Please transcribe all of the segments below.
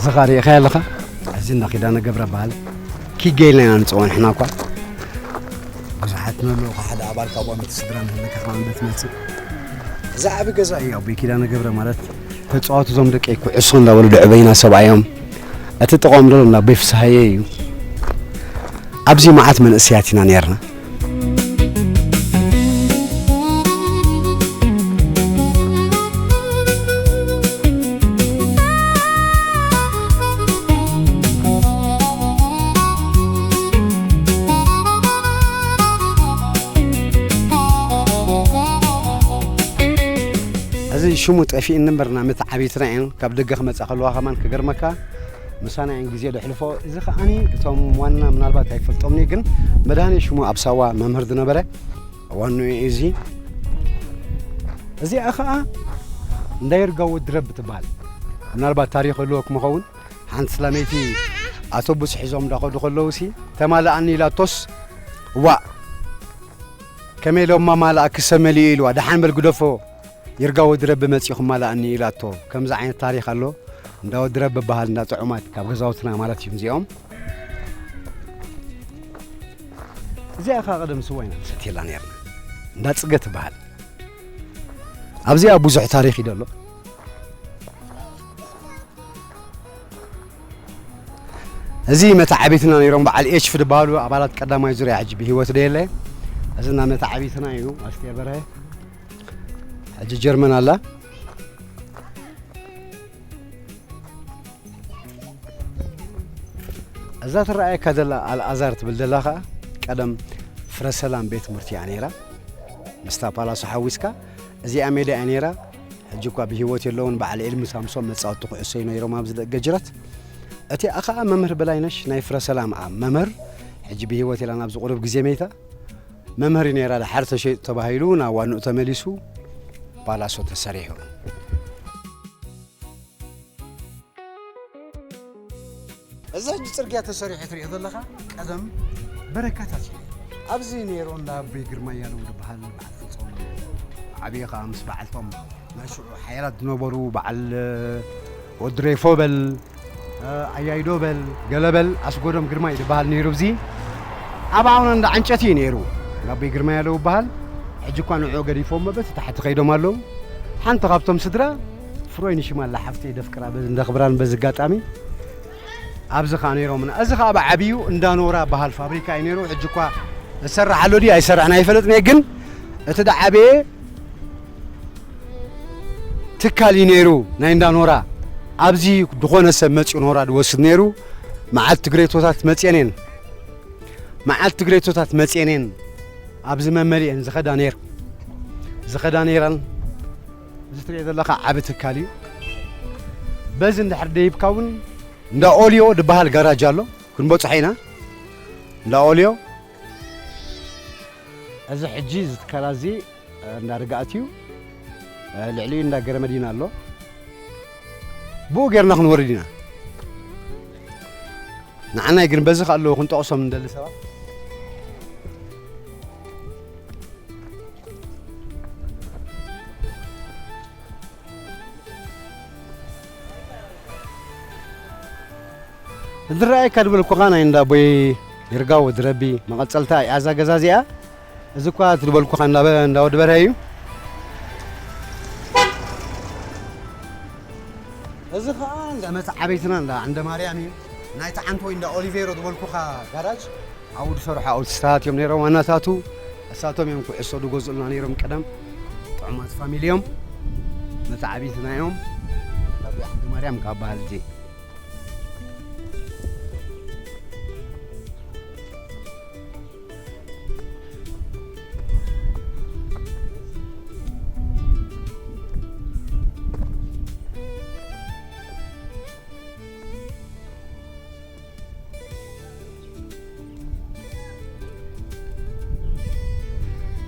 ዝኻ ርኢኻ ኣለኻ? እዚ እንዳ ኪዳነ ገብረ በሃል። ኪገ ኢልና ኢና ንፅውዖ ንሕና እኳ። ብዙሓት ንህልው፣ ካብ ሓደ ኣባል ካብ ዋሚት ስድራ ንህልካ ካብ ኣንበት መፅእ። እዚ ዓቢ ገዛ እዩ ኣቦይ ኪዳነ ገብረ ማለት። ተፃወቱ እዞም ደቀይ ኩዕሶ እንዳበሉ ደዕበይና ሰብኣዮም። እቲ ጥቕኦም ደሎ እንዳ ኣቦይ ፍስሃየ እዩ። ኣብዚ መዓት መንእሰያት ኢና ነርና። እዚ ሽሙ ጠፊእኒ እምበር፣ ናብ መተዓቢትና እየን ካብ ደገ ክመጻ ከለዋ ከማን ክገርመካ ምሳና እየን ግዜ ደሕልፎ። እዚ ከዓኒ እቶም ዋና ምናልባት ኣይፈልጦምኒ፣ ግን መድሃኔ ሽሙ ኣብ ሳዋ መምህር ዝነበረ ዋንኡ እዩ እዚ። እዚኣ ኸዓ እንዳ ይርጋዎ ድረብ ትበሃል። ምናልባት ታሪኽ ህልወኩም ይኸውን። ሓንቲ ስላመይቲ ኣቶቡስ ሒዞም እንዳኸዱ ከለዉ ሲ ተማልኣኒ ኢላቶስ፣ ዋእ ከመይ ኢሎም ማማልኣኪ ሰብ መሊኡ ኢልዋ፣ ደሓን በል ግደፎ፣ ይርጋ ወዲ ረቢ መጺኡ ክማልኣኒ ኢላቶ። ከምዚ ዓይነት ታሪኽ ኣሎ። እንዳ ወዲ ረቢ በሃል እንዳ ጥዑማት ካብ ገዛውትና ማለት እዮም እዚኦም። እዚኣ ኸዓ ቀደም ስዋ ኢና ንሰትየላ ነርና። እንዳ ጽገ ትበሃል። ኣብዚኣ ብዙሕ ታሪኽ እዩ ደሎ። እዚ መተዓቢትና ነይሮም በዓል ኤችፍ ዝበሃሉ ኣባላት ቀዳማይ ዙርያ ሕጂ ብህይወት ደየለ። እዚ እና መተዓቢትና እዩ ኣስቴር በርሀ። ሕጂ ጀርመን ኣላ። እዛ ትረኣየካ ዘላ ኣልኣዛር ትብል ዘላ ኸዓ ቀደም ፍረ ሰላም ቤት ትምህርቲ እያ ነይራ። ምስታ ፓላሶ ሓዊስካ እዚኣ ሜዳ እያ ነይራ። ሕጂ እኳ ብህይወት የለውን። በዓል ኤልሚ ሳምሶን መጻወቲ ኩዕሶ እዩ ነይሮም ኣብዚ ደቂ ገጅራት። እቲኣ ኸዓ መምህር በላይነሽ ናይ ፍረ ሰላም ኣብ መምህር፣ ሕጂ ብህይወት የላን፣ ኣብዚ ቁሩብ ግዜ መይታ። መምህር እዩ ነይራ፣ ደሓር ተሸይጡ ተባሂሉ ናብ ዋንኡ ተመሊሱ ፓላሶ ተሰሪሑ። እዚ ሕጂ ጽርግያ ተሰሪሑ ትሪኦ ዘለኻ ቀደም በረካታት እዩ። ኣብዚ ነይሩ እንዳ ኣቦይ ግርማ እያለው ዝበሃል በዓል ፍጹም ዓብዪ ኸዓ ምስ በዓልቶም ናይ ሽዑ ሓያላት ዝነበሩ በዓል ወዲ ሬፎ በል፣ ኣያይዶ በል፣ ገለ በል፣ ኣስጎዶም ግርማ እዩ ዝበሃል ነይሩ። እዚ ኣብ ዓውና እንዳ ዕንጨቲ እዩ ነይሩ። እንዳ ኣቦይ ግርማ እያለው ይበሃል። ሕጂ እኳ ንዕኡ ገዲፎሞ በቲ ታሕቲ ከይዶም ኣለዉ። ሓንቲ ካብቶም ስድራ ፍሮይ ንሽማ ኣላ ሓፍተይ ደፍቅራ በዚ እንዳኽብራን በዚ ኣጋጣሚ ኣብዚ ኸዓ ነይሮምና። እዚ ኸዓ ብዓብዩ እንዳ ኖራ በሃል ፋብሪካ እዩ ነይሩ። ሕጂ እኳ ዝሰርሕ ኣሎ ድዩ ኣይሰርሕን ኣይፈልጥን እየ፣ ግን እቲ ዝዓበየ ትካል እዩ ነይሩ ናይ እንዳ ኖራ። ኣብዚ ዝኾነ ሰብ መፂኡ ኖራ ዝወስድ ነይሩ። መዓልቲ ግሬቶታት መፅኤን እየን። መዓልቲ ግሬቶታት መፅኤን እየን። ኣብዚ መመሊአን ዝኸዳ ነይር-፣ ዝኸዳ ነይረን። እዚ ትሪኦ ዘለኻ ዓቢ ትካል እዩ። በዚ እንድሕር ደይብካ እውን እንዳ ኦልዮ ዝበሃል ጋራጅ ኣሎ። ክንበጽሖ ኢና። እንዳ ኦልዮ። እዚ ሕጂ እዚ ትካል እዚ እንዳ ርግኣት እዩ። ልዕሊኡ እንዳ ገረመዲና ኣሎ። ብኡ ጌርና ክንወርድ ኢና። ንዓናይ ግን በዚ ከ ኣለዉ ክንጠቕሶም እንደሊ ሰባት። ዝረኣየካ ዝበልኩኻ ናይ እንዳ ኣቦይ ይርጋ ወዲ ረቢ መቐጸልታ እያ እዛ ገዛ እዚኣ። እዚ እኳ እቲ ዝበልኩኻ እንዳ በ-፣ እንዳ ወዲ በርሀ እዩ። እዚ ኸኣ እንዳ መተዓበይትና እንዳ ዓንደ ማርያም እዩ። ናይ ተዓንቶ ወይ እንዳ ኦሊቬሮ ዝበልኩኻ ጋራጅ ኣብኡ ዝሰርሑ ኣውቲስታት እዮም ነይሮም ዋናታቱ። እሳቶም እዮም ኩዕሶ ዝገዝኡልና ነይሮም ቀደም። ጥዑማት ፋሚሊ እዮም። መተዓቢትና እዮም። ኣብ ዓንደ ማርያም ካብ በሃል እዚ።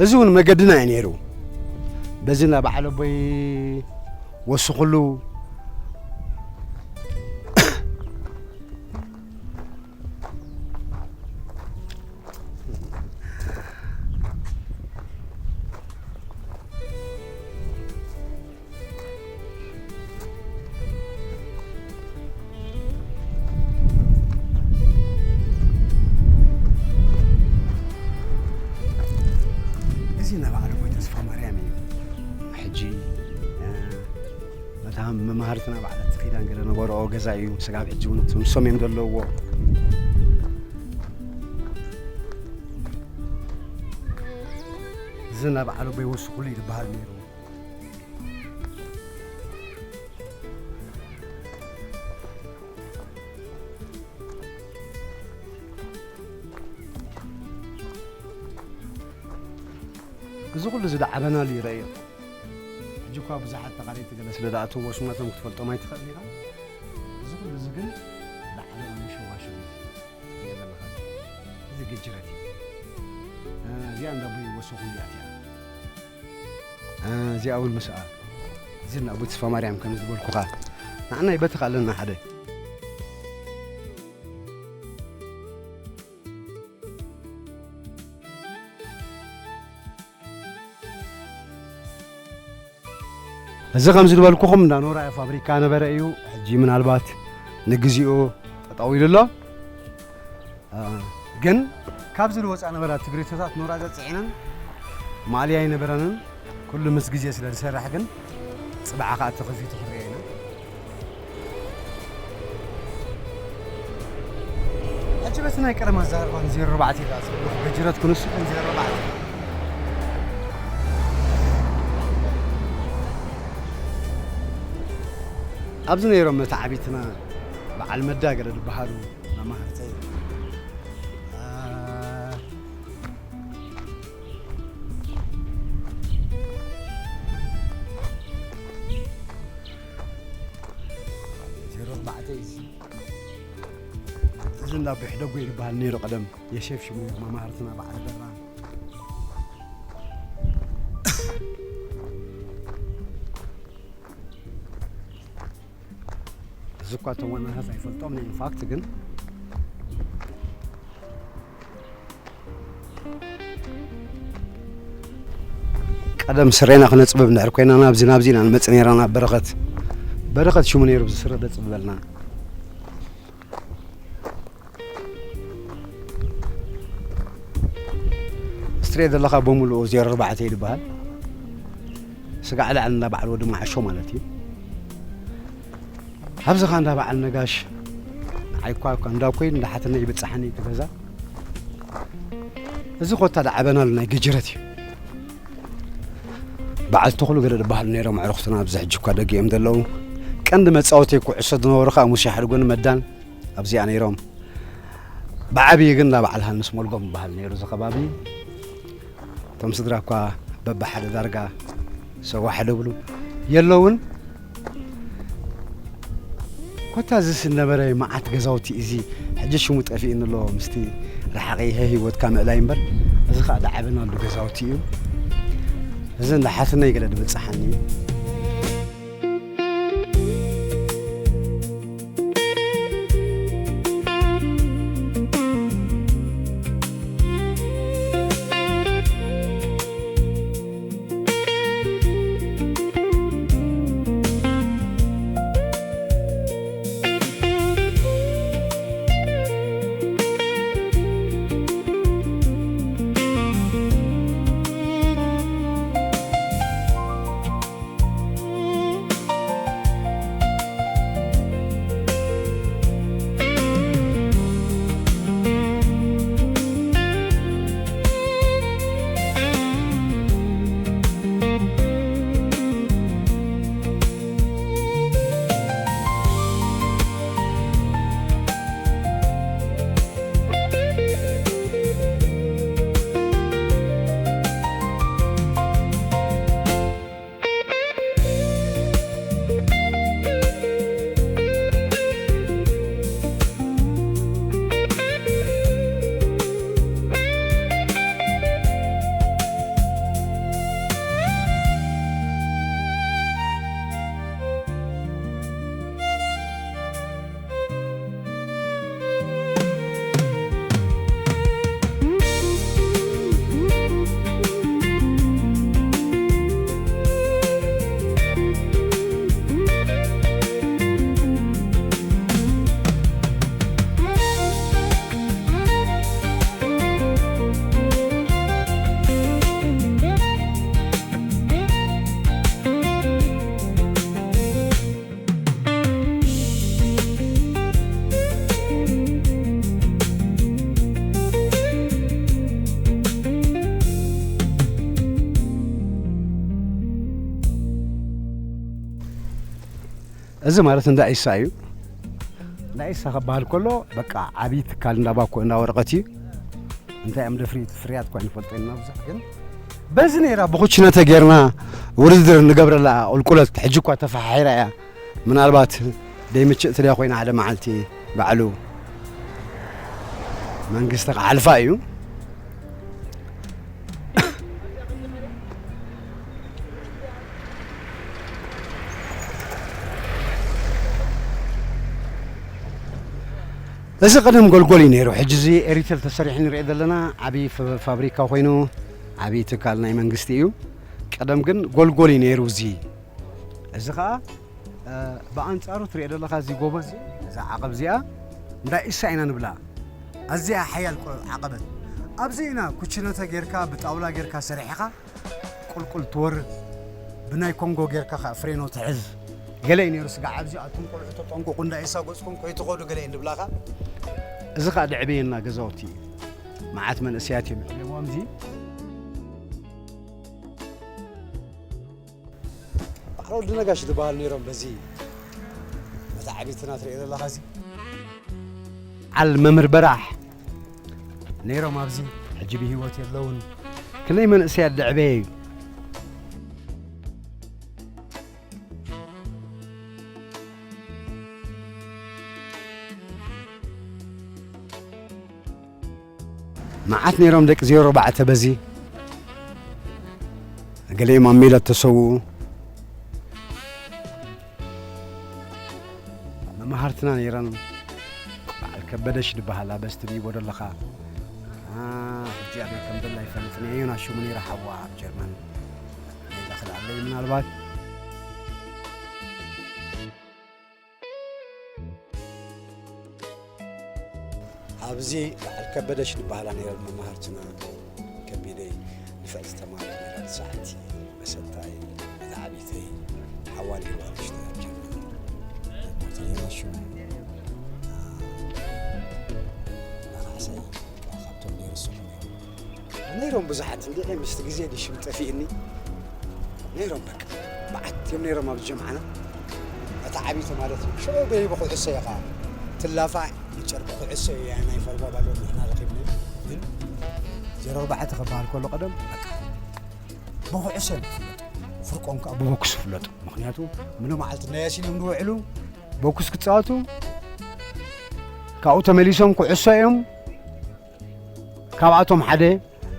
እዚ እውን መገድና እዩ ነይሩ። በዚ ናብ በዓል ኣቦይ ወስኹሉ። እዚ ናይ በዓል ኣቦይ ተስፋ ማርያም እዩ። ሕጂ፣ እ፣ መታም መማህርትና በዓለት ኪዳን ገለ ነበረኦ ገዛ እዩ። ስጋብ ሕጂ እውን እቶም ንሶም እዮም ዘለውዎ። እዚ ናይ በዓል ኣቦይ ወስኹሉ እዩ ዝበሃል ነይሩ። እዚ ኩሉ እዚ ደዓበናሉ ይረኣዮ። ሕጂ እኳ ብዙሓት ተቓለይቲ ገለ ስለ ደኣተውዎ ሽማቶም ክትፈልጦም ኣይትኽእልን ኢኻ። እዚ ኩሉ እዚ ግን ደዓበናሉ ሸዋሽው እዩ። ትርእዮ ዘለኻ እዚ። እዚ ግጅረት እዩ። እ፣ እዚኣ እንዳ ኣቦይ ወሰኹሉ እያ እቲኣ። እ፣ እዚኣ እውን ምስኣ። እዚ እንዳ ኣቦይ ተስፋ ማርያም ከም ዝበልኩኻ። ንዓና ይበትኽ ኣለና ሓደ። እዚ ከምዚ ዝበልኩኹም እንዳ ኖራ ፋብሪካ ነበረ እዩ። ሕጂ ምናልባት ንግዚኡ ጠጠው ኢሉ ኣሎ። አ፣ ግን ካብዚ ዝወፃ ነበራ ትግሪቶታት ኖራ ዘፅዒነን ማልያ ኣይነበረንን። ኩሉ ምስ ግዜ ስለ ዝሰርሕ ግን ፅባሕ ከዓ ተኸፊቱ ክረአ ኢና። ሕጂ በቲ ናይ ቀደም ኣዘራርባ ን ዜሮ ኣርባዕተ ኢላ ዝብልኩ ገጅረት ክንሱ ከም ዜሮ ኣርባዕተ። ኣብዚ ነይሮም መተዓቢትና በዓል መዳ ገለ ዝበሃሉ መማህርተይ። አ፣ ዜሮ ኣርባዕተ እዩ። እዚ እንዳ ኣቦይ ሕደጎ እዩ ዝበሃል ነይሩ ቀደም። የሴፍ ሽሙ መማህርትና በዓል በራ። እዚ እኳ እቶም ዋናታት ኣይፈልጦም፣ ኢንፋክት ግን ቀደም ስሬና ክነፅብብ እንድሕር ኮይና ናብዚ ናብዚ ኢና ንመፅእ ነይራ፣ ናብ በረኸት። በረኸት ሽሙ ነይሩ፣ እዚ ስረ ደፅብበልና። ስትሬት ዘለኻ በሙሉኡ ዜሮ ኣርባዕተ እዩ ዝበሃል። ስጋዕ ላዕሊ እንዳ በዓል ወዲ መዓሾ ማለት እዩ። ኣብዚ ኸኣ እንዳ በዓል ነጋሽ ንዓይ እኳ፣ እኳ እንዳ ኮይን እንዳ ሓትነ ይብጽሓኒ እቲ ገዛ። እዚ ኮታ ደዓበናሉ ናይ ገጀረት እዩ። በዓል ተኽሉ ገለ ዝበሃሉ ነይሮም ኣዕሩኽትና፣ ኣብዚ ሕጂ እኳ ደጊ እዮም ዘለዉ። ቀንዲ መጻወተይ ኩዕሶ ዝነበሩ ኸኣ ሙሴ ሓድጎን መዳን ኣብዚኣ ነይሮም። ብዓብዪ ግን እንዳ በዓል ሃንስ ሞልጎም ይበሃል ነይሩ እዚ ከባቢ። እቶም ስድራ እኳ በብሓደ ዳርጋ ሰው ሓደ ብሉ የለውን። ኮታ እዚ ዝነበረ መዓት ገዛውቲ እዚ ሕጂ ሽሙ ጠፊእኒ ኣሎ፣ ምስቲ ረሓቂ ህይወትካ ምእላይ እምበር፣ እዚ ኸኣ ደዓበናሉ ገዛውቲ እዩ። እዚ እንዳ ሓትነይ ገለ ድብጽሓኒ እዩ። እዚ ማለት እንዳ ኢሳ እዩ። እንዳ ኢሳ ክበሃል ከሎ በቃ ዓብዪ ትካል እንዳ ባኮ እንዳ ወረቐት እዩ። እንታይ እዮም ደፍሪ ፍርያት እኳ ንፈልጦ ኢና ብዙሕ፣ ግን በዚ ነይራ ብኩችነተ ጌርና ውድድር ንገብረላ ቁልቁለት ሕጂ እኳ ተፈሓሒራ እያ። ምናልባት ደይምችእ ትልያ ኮይና ሓደ መዓልቲ ባዕሉ መንግስቲ ክሓልፋ እዩ። እዚ ቀደም ጎልጎል እዩ ነይሩ። ሕጂ እዚ ኤሪቴል ተሰሪሑ ንሪኦ ዘለና ዓብዪ ፍ- ፋብሪካ ኮይኑ ዓብዪ ትካል ናይ መንግስቲ እዩ። ቀደም ግን ጎልጎል እዩ ነይሩ። እዚ እዚ ከዓ እ፣ ብኣንጻሩ ትሪኦ ዘለኻ እዚ ጎቦ እዚ እዛ ዓቐብ እዚኣ እንዳ ኢሳ ኢና ንብላ። ኣዝያ ሓያል ቆ- ዓቐበት ኣብዚ ኢና ኩችነተ ጌርካ ብጣውላ ጌርካ ሰሪሕኻ ቁልቁል ትወርድ። ብናይ ኮንጎ ጌርካ ከዓ ፍሬኖ ትሕዝ። ገለ እዩ ነይሩ ስጋዕ ኣብዚ ኣቱም ቆልዑ ተጠንቁቁ እንዳ ኢሳ ገጽኩም ከይትኸዱ ገለ እዩ ንብላኻ። እዚ ከዓ ደዕበየና ገዛውቲ እዩ። መዓት መንእሰያት እዮም ዕልዎም እዚ። ባዕል ወዲ ነጋሽ ዝበሃል ነይሮም በዚ መታዕቢትና ትሪኦ ዘለኻ እዚ በዓል መምህር በራሕ ነይሮም ኣብዚ። ሕጂ ብህይወት የለውን። ክንደይ መንእሰያት ደዕበየ እዩ። መዓት ነይሮም ደቂ ዜሮ ኣርባዕተ በዚ ገሊኦም ኣብ ሜዳ ተሰውኡ። መማህርትና ነይረን። በዓል ከበደሽ ዝበሃላ በዚ ትድይቦ ዘለኻ። አ፣ ሕጂ ኣበይ ከም ዘላ ኣይፈልጥን እየ። ዮናስ ሽሙ ነይረ ሓዋ ኣብ ጀርመን። ሜዳ ክልኣለይ ምናልባት። ኣብዚ በዓል ከበደሽ ዝበሃላ ነይረን መማህርትና። ከቢደይ ንፍዕቲ ተማሪ ነይራ። ሰዓቲ መሰታይ መተዓቢተይ ሓዋ ነይርዋ ንእሽቶ ኣብ ጀርመን። ሞት ነይራ ሽሙ። ንኻሕሳይ ካብቶም ነይሩ ስሙ ነይሩ። ነይሮም ብዙሓት እንዲዒ ምስቲ ግዜ ድሽም ጠፊእኒ። ነይሮም በቃ መዓት እዮም ነይሮም ኣብዚ ጀምዓና። መተዓቢቲ ማለት እዩ። ሽዑ በይ ብኩዕሶ ኢኻ ትላፋ። ንጨርቂ ኩዕሶ እዩ ናይ ፈርባ ባሎ ንሕና ረኺብና። ግን ዜሮ ኣርባዕተ ክበሃል ከሎ ቀደም በቃ ብኩዕሶ እዮም ዝፍለጡ። ፍርቆም ከዓ ብቦክስ ይፍለጡ። ምኽንያቱ ምሎ መዓልቲ ናይ ያሲን እዮም ዝውዕሉ። ቦክስ ክፃወቱ ካብኡ ተመሊሶም ኩዕሶ እዮም። ካብኣቶም ሓደ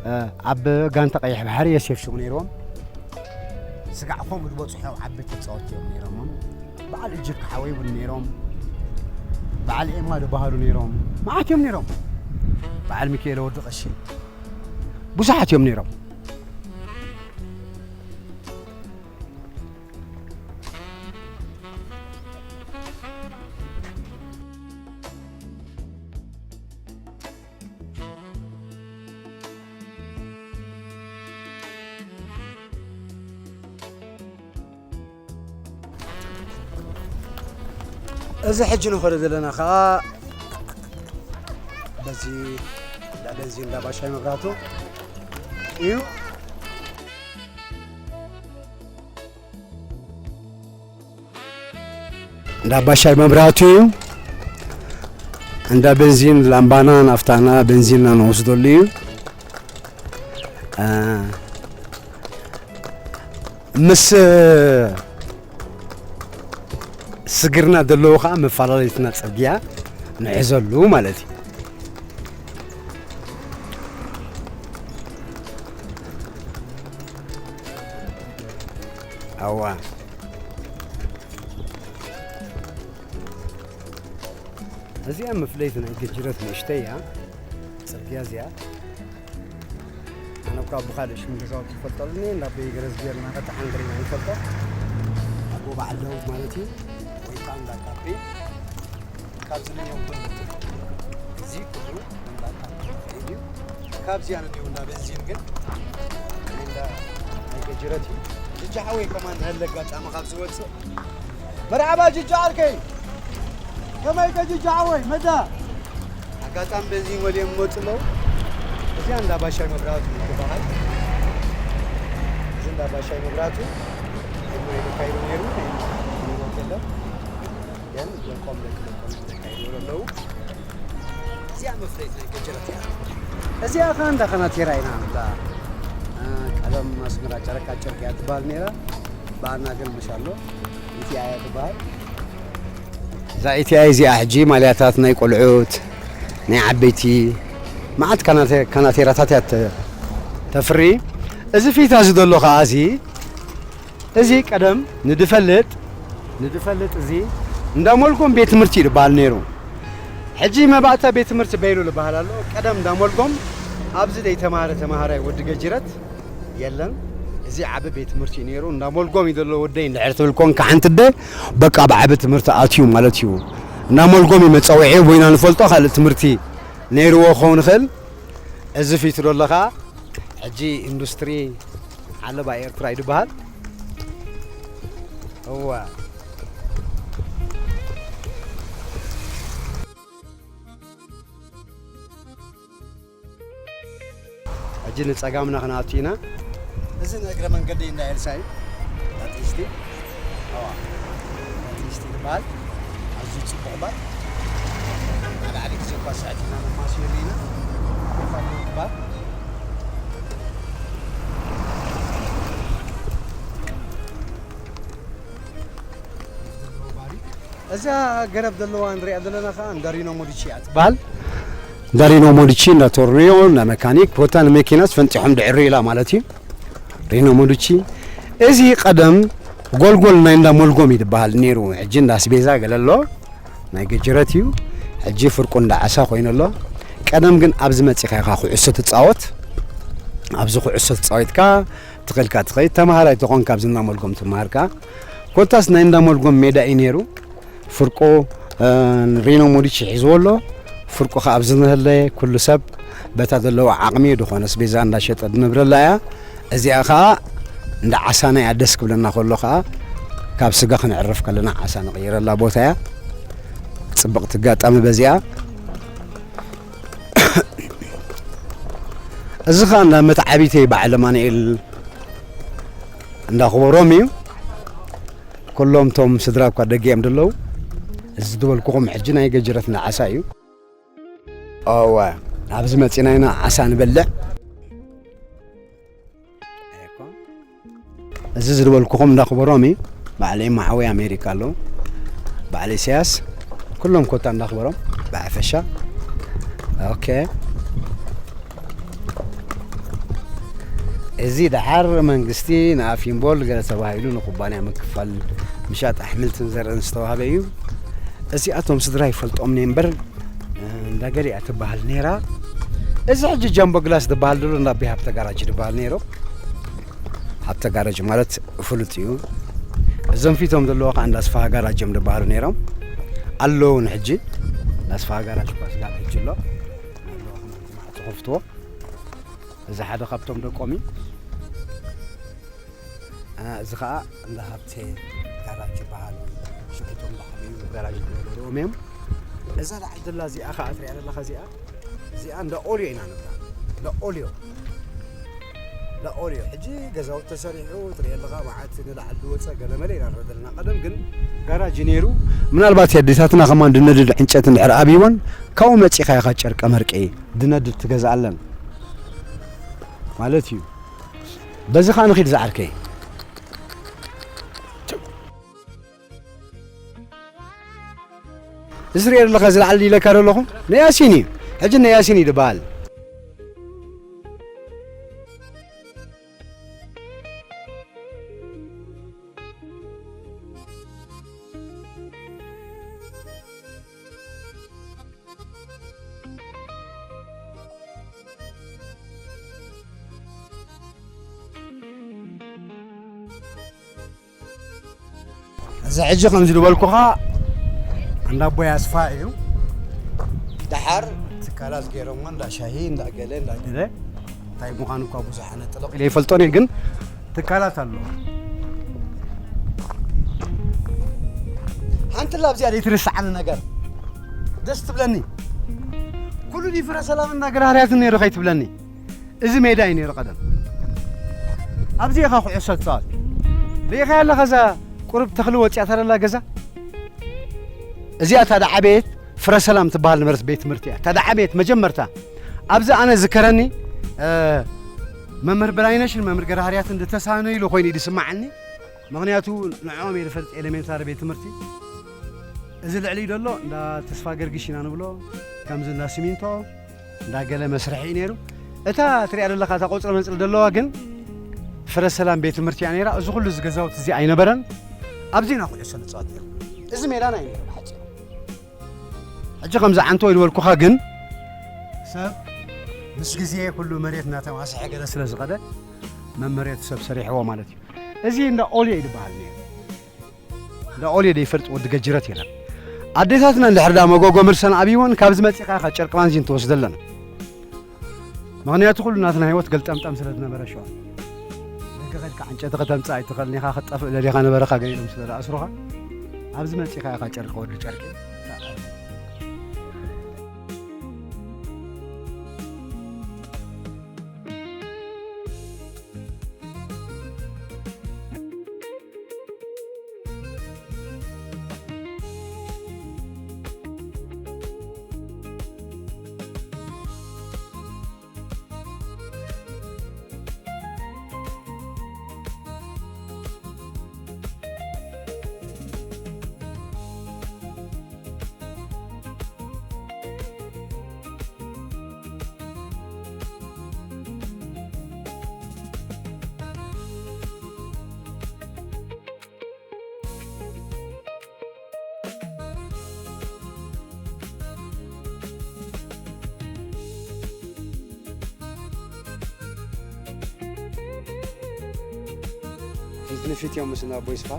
እ፣ ኣብ ጋንታ ቀይሕ ባሕሪ የሴፍ ሽሙ ነይርዎም። ስጋዕ ከምኡ ዝበፅሑ ዓበይቲ ተፃወትቲ እዮም ነይሮም። በዓል እጅብ ክሓወይ እውን ነይሮም። በዓል ኤማ ዝበሃሉ ነይሮም። መዓት እዮም ነይሮም። በዓል ሚካኤል ወዲ ቀሺ ብዙሓት እዮም ነይሮም። እዚ ሕጂ ንኸዶ ዘለና ኸዓ በዚ እንዳ በንዚን እንዳ ባሻይ መብራቱ እዩ። እንዳ ባሻይ መብራቱ እዩ። እንዳ በንዚን ላምባና ናፍታና በንዚንና ንወስደሉ እዩ። አ፣ ምስ ስግርና ዘለዎ ኸዓ መፈላለይትና ጽርግያ ንሕዘሉ ማለት እዩ። ኣዋ። እዚኣ መፍለይት ናይ ገጅረት ንእሽተይ እያ። ጽርግያ እዚኣ። ኣነ እኳ ብኻልእ ሽም ገዛውቲ ይፈልጠሉኒ፣ እንዳ ኣቦይ ገረዝጊሄር እናቐጥሓ እንግሪና ይፈልጦ። ኣቦ በዓል ዳዊት ማለት እዩ። ወይ ከዓ እንዳ ካፌ። ካብዚ ነዮም ኩሉ። እዚ ኩሉ እንዳ ካፌ እዩ። ካብዚኣ ነዮም እንዳ ቤንዚን ግን። እንዳ ናይ ገጅረት እዩ። ጅጃ ሓወይ ከማን ናይለ ኣጋጣሚ ካብ ዝወፅእ። መርሓባ ጅጃ ዓርከይ። ከመይ ከ ጅጃ ሓወይ፣ መዳ? ኣጋጣሚ በዚ ወልዮም ይመፁ ኣለዉ። እዚኣ እንዳ ባሻይ መብራቱ ትበሃል። እዚ እንዳ ባሻይ መብራቱ፣ ቅድሚ ኢሉ ካይዱ ነይሩ፣ ናይ ህይወት የለን። ወርቆም ደቂ ደቆም ተካይዶ ዘለዉ። እዚኣ መፍለይት ናይ ገጀረት እያ። እዚኣ ኸዓ እንዳ ኸናቴራ ኢና፣ እንዳ፣ እ፣ ቀደም ኣስመራ ጨረቃ ጨርቂ እያ ትበሃል ነይራ። ብኣና ግን መሻሎ ኢቲኣያ ትበሃል። እዛ ኢቲኣይ እዚኣ ሕጂ ማልያታት ናይ ቆልዑት፣ ናይ ዓበይቲ፣ መዓት ካናቴ-፣ ካናቴራታት እያ ተ-፣ ተፍሪ። እዚ ፊታ እዚ ዘሎ ኸዓ እዚ እዚ ቀደም ንድፈልጥ፣ ንድፈልጥ እዚ እንዳ ሞልጎም ቤት ትምህርቲ እዩ ዝበሃል ነይሩ። ሕጂ መባእታ ቤት ትምህርቲ በይሉ ዝበሃል ኣሎ። ቀደም እንዳ ሞልጎም ኣብዚ ዘይተማሃረ ተማሃራይ ወዲ ገጅረት የለን። እዚ ዓቢ ቤት ትምህርቲ እዩ ነይሩ። እንዳ ሞልጎም እዩ ዘሎ ወደይ እንድሕር ትብል ኮንካ ሓንቲ ኣደ፣ በቃ ብዓቢ ትምህርቲ ኣትዩ ማለት እዩ። እንዳ ሞልጎም እዩ መጸውዒኡ፣ ቦይና ንፈልጦ ካልእ ትምህርቲ ነይርዎ ክኸውን ይኽእል። እዚ ፊቱ ዘሎ ኸኣ ሕጂ ኢንዱስትሪ ዓለባ ኤርትራ እዩ ዝበሃል። እዋ። ሕጂ ንጸጋምና ክንኣቱ ኢና። እዚ ንእግረ መንገዲ እንዳ ኤልሳ እዩ። ኣትሊስቲ። ኣዋ። ኣትሊስቲ ዝበሃል። ኣዝዩ ጽቡቕ ባር። ኣብ ላዕሊ ግዜ እኳ ስዕት ኢና ነማስዮ ኣለና። ባር። እዛ ገረብ ዘለዋ ንሪኣ ዘለና ኸዓ እንዳ ሪኖ ሞዲቺ እያ ትበሃል። እንዳ ሪኖ ሞዲቺ፣ እንዳ ቶርኒዮ፣ እንዳ መካኒክ፣ ቦታ ንመኪናስ ፈንጢሖም ድዕሩ ኢላ ማለት እዩ። ሪኖ ሞዲቺ። እዚ ቀደም ጎልጎል ናይ እንዳ ሞልጎም እዩ ዝበሃል ነይሩ። ሕጂ እንዳ ኣስቤዛ ገለ ኣሎ። ናይ ገጀረት እዩ። ሕጂ ፍርቁ እንዳ ዓሳ ኮይኑ ኣሎ። ቀደም ግን ኣብዚ መጺኻ ኢኻ ኩዕሶ ትጻወት። ኣብዚ ኩዕሶ ተጻዊትካ ትኽእልካ ትኸይድ። ተማሃራይ ተኾንካ ኣብዚ እንዳ ሞልጎም ትመሃር ከኣ። ኮታስ ናይ እንዳ ሞልጎም ሜዳ እዩ ነይሩ። ፍርቁ፣ እ፣ ሪኖ ሞዲቺ ሒዝዎ ኣሎ። ፍርቁ ከኣ ኣብዚ እንሀለ ኩሉ ሰብ በታ ዘለዎ ዓቕሚ ድኾነ ኣስቤዛ እንዳሸጠ ድነብረላ እያ። እዚኣ ከኣ እንዳ ዓሳና እያ። ደስ ክብለና ከሎ ከኣ ካብ ስጋ ክንዕርፍ ከለና ዓሳ ንቕይረላ ቦታ እያ። ጽብቕቲ ኣጋጣሚ በዚኣ። እዚ ከኣ እንዳ መትዓቢተይ በዓል ኣማኑኤል እንዳኽበሮም እዩ። ኩሎም እቶም ስድራ እኳ ደገ እዮም ዘለዉ። እዚ ዝበልኩኹም ሕጂ ናይ ገጀረት እንዳ ዓሳ እዩ። እወ፣ ኣብዚ መጺና ኢና ዓሳ ንበልዕ። እዚ ዝበልኩኹም እንዳኽበሮም እዩ። በዓል ኤማ ሓወይ ኣሜሪካ ኣለዉ። በዓል ኢሳያስ፣ ኩሎም ኮታ እንዳኽበሮም ብሓፈሻ። ኦኬ። እዚ ደሓር መንግስቲ ንኣፊምቦል ገለ ተባሂሉ ንኩባንያ ምክፋል ምሻጥ ኣሕምልትን ዘርእን ዝተዋህበ እዩ። እዚኣቶም ስድራ ይፈልጦም እየ እምበር፣ እንዳ ገሊኣ ትበሃል ነይራ። እዚ ሕጂ ጃምቦ ግላስ ዝበሃል ዘሎ እንዳ ኣቢ ሃብተ ጋራጅ ዝበሃል ነይሩ። ሃብተ ጋራጅ ማለት ፍሉጥ እዩ። እዞም ፊቶም ዘለዎ ከዓ እንዳ ኣስፋሃ ጋራጅ እዮም ዝበሃሉ ነይሮም። ኣለዉ ንሕጂ። እንዳ ኣስፋሃ ጋራጅ እኳ ስጋብ ሕጂ ኣሎ። ተኸፍትዎ። እዚ ሓደ ካብቶም ደቆም እዩ። እ፣ እዚ ኸኣ እንዳ ሃብቴ ጋራጅ ይበሃል። ሽጉቶም ብዓብዩ ጋራጅ ዝነበርዎም እዮም። እዛ ላዕሊ ዘላ እዚኣ ኸኣ ትሪኣ ዘለኻ እዚኣ፣ እዚኣ እንዳ ኦልዮ ኢና ንብላ። እንዳ ኦልዮ። እንዳ ኦልዮ። ሕጂ ገዛውቲ ተሰሪሑ ትሪኦ ኣለኻ፣ መዓት ንላዕሊ ዝወፀ ገለመለ ኢና ንርኢ ዘለና። ቀደም ግን ጋራጅ እዩ ነይሩ። ምናልባት የዴታትና ከማን ድነድድ ዕንጨት እንድሕር ኣብይወን፣ ካብኡ መፂኻ ኢኻ ጨርቀ መርቂ ድነድድ ትገዝኣለን ማለት እዩ። በዚ ኸኣ ንኺድ ዝዓርከይ። እዚ ሪኦ ዘለኻ እዚ ላዕሊ ኢለካ ዶ ኣለኹ? ናይ ያሲን እዩ። ሕጂ ናይ ያሲን እዩ ዝበሃል። እዚ ሕጂ ከምዚ ዝበልኩኻ እንዳ ኣቦይ ኣስፋ እዩ። ደሓር ትካላት ገይሮምዎ እንዳ ሻሂ፣ እንዳ ገለ፣ እንዳ ገለ። እንታይ ምዃኑ እኳ ብዙሕ ኣነ ጥልቕ ኢለ ይፈልጦን እየ፣ ግን ትካላት ኣለዎ። ሓንቲ ላ ኣብዚኣ ዘይትርስዓኒ ነገር ደስ ትብለኒ። ኩሉ ድዩ ፍረ ሰላም እንዳ ገለ ሃርያትን ነይሩ ከይትብለኒ። እዚ ሜዳ እዩ ነይሩ ቀደም። ኣብዚ ኢኻ ኩዕሶ ትጻወት። ርኢኻያ ኣለኻ እዛ ቁሩብ ተኽሊ ወጺኣታ ዘላ ገዛ? እዚኣ እታ ደዓበየት ፍረ ሰላም ትበሃል ነበረት ቤት ትምህርቲ እያ። እታ ደዓበየት መጀመርታ ኣብዚ ኣነ ዝከረኒ፣ እ፣ መምህር በላይነሽን መምህር ገረሃርያትን ዝተሳነይሉ ኮይኑ እዩ ዝስማዓኒ። ምኽንያቱ ንዕኦም እየ ዝፈልጥ ኤሌሜንታሪ ቤት ትምህርቲ። እዚ ልዕሊ ዘሎ እንዳ ተስፋ ገርግሽ ኢና ንብሎ፣ ከምዚ እንዳ ሲሚንቶ፣ እንዳ ገለ መስርሒ እዩ ነይሩ። እታ ትሪኣ ዘለኻ እታ ቆጽሊ መጽሊ ዘለዋ ግን ፍረ ሰላም ቤት ትምህርቲ እያ ነይራ። እዚ ኩሉ እዚ ገዛውቲ እዚ ኣይነበረን። ኣብዚ ኢና ኩዕሶ ንጻወት ነይሩ። እዚ ሜዳና እዩ ነይሩ ብሓጺሩ። ሕጂ ከምዚ ዓንቶ ኢልበልኩኻ ግን ሰብ ምስ ግዜ ኩሉ መሬት እናተማስሐ ገለ ስለ ዝኸደ መመሬቱ ሰብ ሰሪሕዎ ማለት እዩ። እዚ እንዳ ኦልዮ እዩ ዝበሃል ነይሩ። እንዳ ኦልዮ ዶ ይፈልጥ ወዲ ገጅረት የለን። ኣዴታትና እንድሕር ዳ መጎጎ ምርሰን ኣብይወን ካብዚ መጺኻ ኢኻ ጨርቂ ማንዚን ትወስደለን። ምኽንያቱ ኩሉ ናትና ህይወት ገልጠምጠም ስለ ዝነበረ ሸዋ። ደገ ኸድካ ዕንጨቲ ከተምጽእ ኣይትኽእልን ኢኻ፣ ክትጠፍእ ደሊኻ ነበረኻ ገሊሎም ስለ ዝኣስሩኻ ኣብዚ መጺኻ ኢኻ ጨርቂ ወዲ ጨርቂ። ፊት ንፊት እዮም ምስና ኣቦይ ስፋ።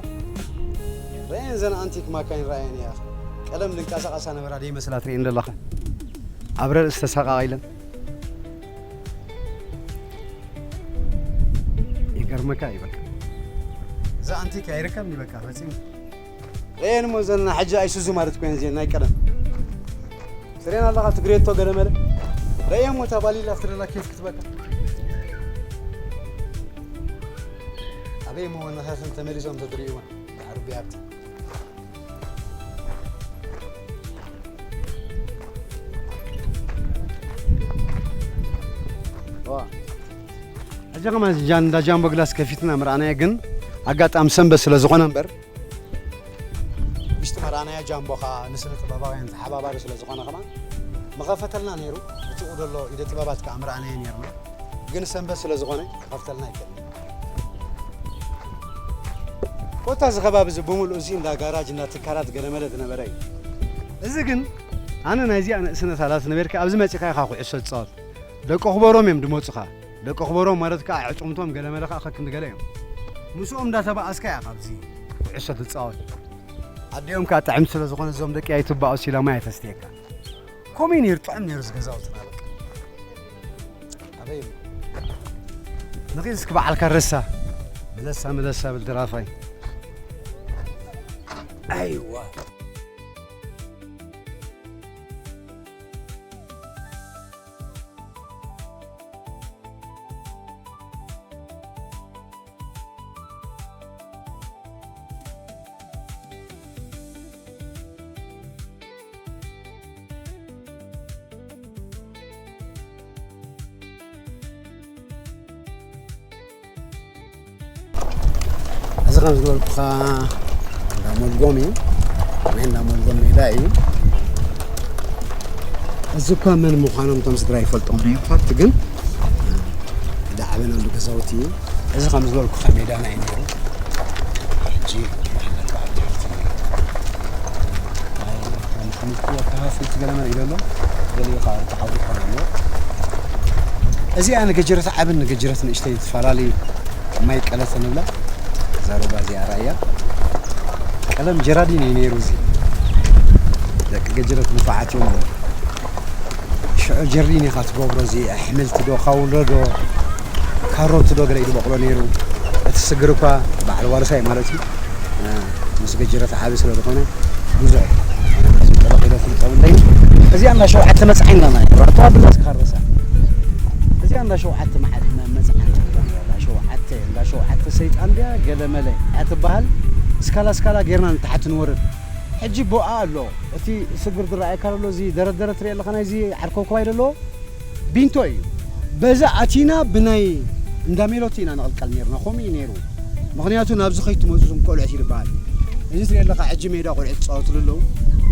ረአየን ዘን ኣንቲክ ማካይን ረአየን እያ። ቀደም ድንቀሳቐሳ ነበራ ደይመስላ ትርእየን ዘለኻ። ኣብ ረርእስ ተሰቃቒለን። ይገርመካ እዩ በቃ። እዛ ኣንቲክ ኣይርከብን እዩ በቃ ፈጺሙ። ረአየን እሞ ዘን ሕጂ ኣይሱዙ ማለት ኮይነን እዚአን ናይ ቀደም። ትርእየን ኣለኻ ትግሬቶ ገለ መለ። ረአየን እሞ እታ ባሊላ ክትደላ ኬፍ ክትበካ። ኣበይ እሞ ወነኻኽን ተመሊሶም ተትርእይወን። ዓርቢ ኣብቲ ዋ። ሕጂ ከማን ጃን-፣ እንዳ ጃምቦ ግላስ ከፊትና ምርኣናዮ፣ ግን ኣጋጣሚ ሰንበት ስለ ዝኾነ እምበር፣ ውሽጢ መርኣናዮ ጃምቦ ኸኣ ንስነ ጥበባውያን ተሓባባሪ ስለ ዝኾነ ከማን ምኸፈተልና ነይሩ። ብትኡ ዘሎ ኢደ ጥበባት ከኣ ምርኣናዮ ነይርና። ግን ሰንበት ስለ ዝኾነ ክኸፍተልና ኣይክእልን። ኮታ እዚ ከባቢ እዚ ብምሉእ እዚ እንዳ ጋራጅ፣ እንዳ ትካላት ገለመለ ዝነበረ እዩ። እዚ ግን ኣነ ናይዚኣ ንእስነት ኣላት ነበርካ ኣብዚ መጺኻ ኢኻ ኩዕሶ ትጻወት። ደቂ ክበሮም እዮም ድመጹኻ። ደቂ ክበሮም ማለት ከኣ ዕጹምቶም ገለመለ ከኣ ከክንዲ ገለ እዮም። ምስኦም እንዳተባኣስካ ኢኻ ኣብዚ ኩዕሶ ትጻወት። ኣዲኦም ከኣ ጥዕምቲ ስለ ዝኾነ እዞም ደቂ ኣይትባኣሱ ኢላ ማይ ተስትየካ። ከምኡ እዩ ነይሩ፣ ጥዑም ነይሩ እዚ ገዛውትና በቃ። ኣበይ እዩ? ንኺድ እስኪ በዓልካ ረሳ። ምለሳ ምለሳ ብል ድራፋይ። ኣይዋ። እዚ ከም ዝበልኩኻ እንዳ ሞልጎም እዩ። ናይ እንዳ ሞልጎም ሜዳ እዩ። እዚ እኳ መን ምዃኖም እቶም ስድራ ይፈልጦም እዮም። ፋክት ግን ዝዓበናሉ ገዛውቲ እዩ። እዚ ከም ዝበልኩኻ ሜዳና እዩ ነይሩ። ሕጂ መሓመድ በዓል ትምህርቲ ናይ ከምቲ ኣካፋፈልቲ ገለ መለ ኢለ ኣሎ። ገሊኡ ከዓ ተዓዊቱ ኣሎ። እዚኣ ንገጀረት ዓብን ንገጀረት ንእሽተይ ትፈላለዩ ማይ ቀለተ ንብላ። እዛ ሩባ እዚኣ ራእያ። ቀለም ጀራዲን እዩ ነይሩ እዚ። ደቂ ገጀረት ንፉዓት እዮም። ሽዑ ጀርዲን ኢኻ ትገብሮ፣ እዚ ኣሕምልቲ ዶ፣ ካውሎ ዶ፣ ካሮት ዶ ገለ እዩ ዝበቕሎ ነይሩ። እቲ ስግር እኳ በዓል ዋርሳይ ማለት እዩ። እ፣ ምስ ገጀረት ዓቢ ስለ ዝኾነ ብዙሕ እዚ ጠበቕ ኢለ ፍልጦ የብለይን። እዚኣ እንዳ ሸውዓተ መጽዓኒ ኣለና። ራእቶ ኣብላ እስከ ካረሳ። እዚኣ እንዳ ሸውዓተ መዓ-፣ መ-፣ መጽዓኒ ትብሃል። እንዳ ሸውዓተ፣ እንዳ ሸውዓተ ሰይጣን ድያ ገለ መለ እያ ትበሃል። ስካላ ስካላ ጌርና ንታሕቲ ንወርድ። ሕጂ ቦኣ ኣሎ። እቲ ስግር ዝረኣየካ ዘሎ፣ እዚ ደረት ደረት ትሪኦ ኣለኻ፣ ናይዚ ዓርከውከዋይ ዘሎ ቢንቶ እዩ። በዛ ኣቲና ብናይ እንዳ ሜሎቲ ኢና ንቕልቀል ነይርና። ከምኡ እዩ ነይሩ። ምኽንያቱ ናብዚ ከይትመፁ እዞም ቆልዑት ይበሃል። እዚ ትሪኦ ኣለኻ፣ ሕጂ ሜዳ ቆልዑት ዝፃወትሉ ኣለዉ።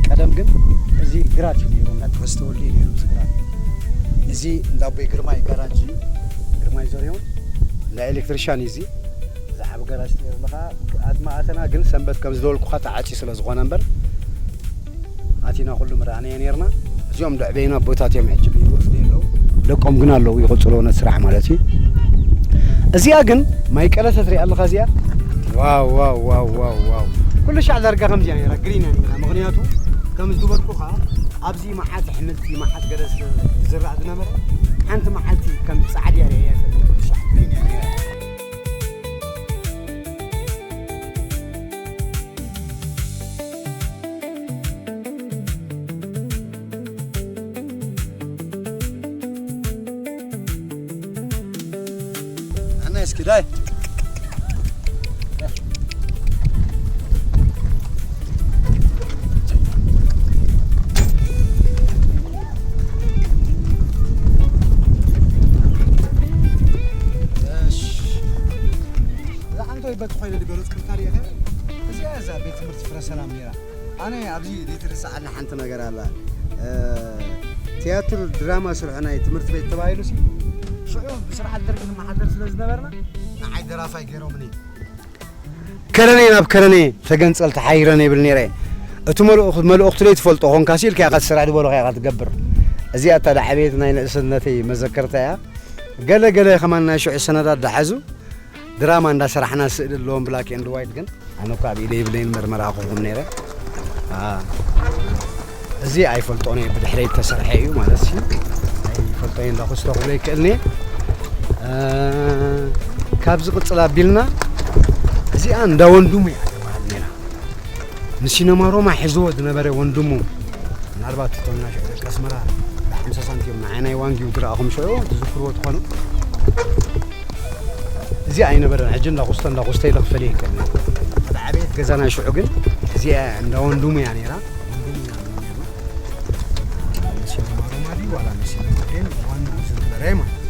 ቀደም ግን እዚ ግራት እዩ ነይሩ፣ እንዳ ተኸስተ ወልዱ እዩ ነይሩ፣ እዚ ግራት። እዚ እንዳ ኣቦይ ግርማይ ጋራጅ እዩ። ግርማይ ዘርዮም እንዳ ኤሌክትሪሻን እዩ እዚ። ዝዓቢ ገራጅ ትሪኦ ኣለኻ። ኣድማ ኣተና ግን ሰንበት ከም ዝበልኩኻ ተዓፅዩ ስለ ዝኾነ እምበር፣ ኣቲና ኩሉ ምረኣናዮ ነይርና። እዚኦም ደዕበይና ኣቦታት እዮም፣ ሕጂ ብህይወት ደየለዉ። ደቆም ግን ኣለዉ፣ ይቕፅልዎ ነቲ ስራሕ ማለት እዩ። እዚኣ ግን ማይ ቀለሰ ትሪኣ ኣለኻ እዚኣ። ዋው፣ ዋው፣ ዋው፣ ዋው፣ ዋው። ኩሉ ሻዕ ዳርጋ ከምዚኣ ነይራ፣ ግሪን እያ ነይራ። ምኽንያቱ ከም ዝበልኩኻ ኣብዚ መዓት ኣሕምልቲ፣ መዓት ገለ ዝዝራእ ዝነበረ፣ ሓንቲ መዓልቲ ከም ጻዕዲ እያ ርእያ ኣይፈልጥን። ኩሉ ሻዕ ግሪን እያ ነይራ። ኣነ እስኪ ዳይ እዛ ሓንቶይ በቲ ኮይነ ዝገለጽኩልካ ርኢኻ፣ እዚኣ እዛ ቤት ትምህርቲ ፍረ ሰላም ነይራ። ኣነ ኣብዚ ዘይትርስዓኒ ሓንቲ ነገር ኣላ። እ፣ ትያትር ድራማ ስርሑ ናይ ትምህርቲ ቤት ተባሂሉ ሲ፣ ሽዑ ብስርዓት ደርጊ ንመሓደር ስለ ዝነበርና፣ ንዓይ ደራፋይ ገይሮምኒ። ከረኔ ናብ ከረኔ ተገንጸል ተሓይረን ይብል ነይረ። እቲ መልእኽ-፣ መልእኽቱ ዘይትፈልጦ ኾንካ ሲ ኢልካ ኢኻ ትስራሕ ዝበሉኻ ኢኻ ትገብር። እዚኣ እታ ደዓበየት ናይ ንእስነተይ መዘከርታ እያ። ገለ ገለ ከማን ናይ ሽዑ ሰነዳት ደሓዙ ድራማ እንዳሰራሕና ስእሊ ኣለዎም ብላክ ኤንድ ዋይት፣ ግን ኣነ እኳ ኣብ ኢደ ይብለይን መርመራ ክኹም ነይረ። አ፣ እዚ ኣይፈልጦን እየ፣ ብድሕረይ ዝተሰርሐ እዩ ማለት ሲ ኣይፈልጦን እየ፣ እንዳኹስቶ ክብሎ ይክእልን እየ። እ፣ ካብዚ ቅጽል ኣቢልና እዚኣ እንዳ ወንድሙ እያ ተባህል ነይራ። ንሲነማ ሮማ ሒዝዎ ዝነበረ ወንድሙ፣ ምናልባት እቶም ናይ ሽዑ ደቂ ኣስመራ ብሓምሳ ሳንቲም ንዓይ ናይ ዋንጊው ዝረኣኹም ሽዑ ትዝክርዎ ትኾኑ። እዚ ኣይነበረን። ሕጂ እንዳኹስተ እንዳኹስተ ኢለ ክፈልዮ ይክእል። ኣብ ዓብየት ገዛና ሽዑ ግን እዚኣ እንዳ ወንድሙ እያ ነይራ። ወንድሙ እያ ነይራ። ንሲነማ ሮማ ድዩ ዋላ ንሲነማ ዴን ዋንኡ ዝነበረ ማለት እዩ።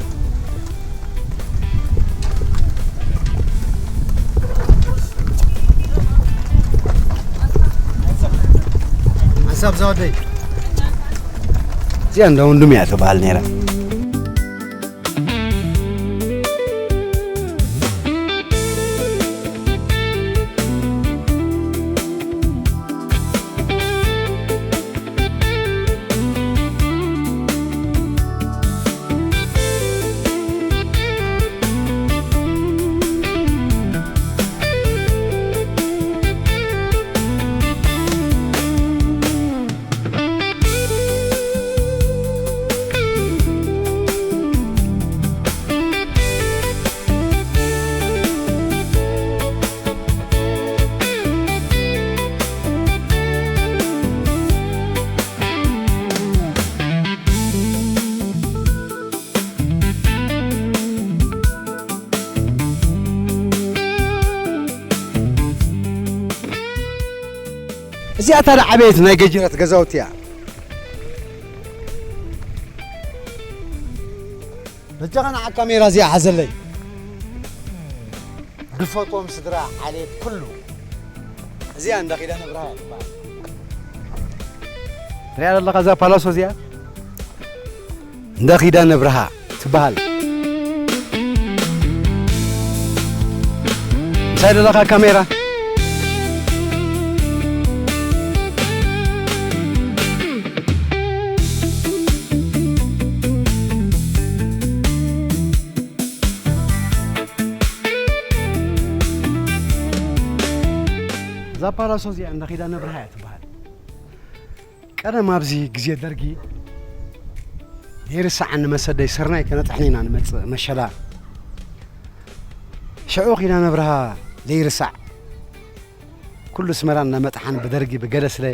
ሓንሳብ እዛ ወደይ። እዚኣ እንዳ ወንድም እያ ትበሃል ነይራ። እዚኣ እታ ዓበየት ናይ ገጀረት ገዛውቲ እያ። በጃኻ ንዓ ካሜራ እዚኣ ሓዘለይ። ድፈቶም ስድራ ዓሌት ኩሉ። እዚኣ እንዳ ኪዳነ ብርሃ እያ ትበሃል። ትሪኣ ዘለኻ እዛ ፓላሶ እዚኣ እንዳ ኪዳነ ብርሃ ትበሃል። እንታይ ዘለኻ ካሜራ? እዛ ፓላሶ እዚኣ እንዳ ኪዳነ ብርሃ እያ ትበሃል። ቀደም ኣብዚ ግዜ ደርጊ ዘይርሳዓኒ መሰደይ ስርናይ ከነጥሕን ኢና ንመጽእ መሸላ። ሽዑ ኪዳነ ብርሃ ዘይርሳዕ ኩሉ ኣስመራ እናመጥሓን ብደርጊ ብገለ ስለ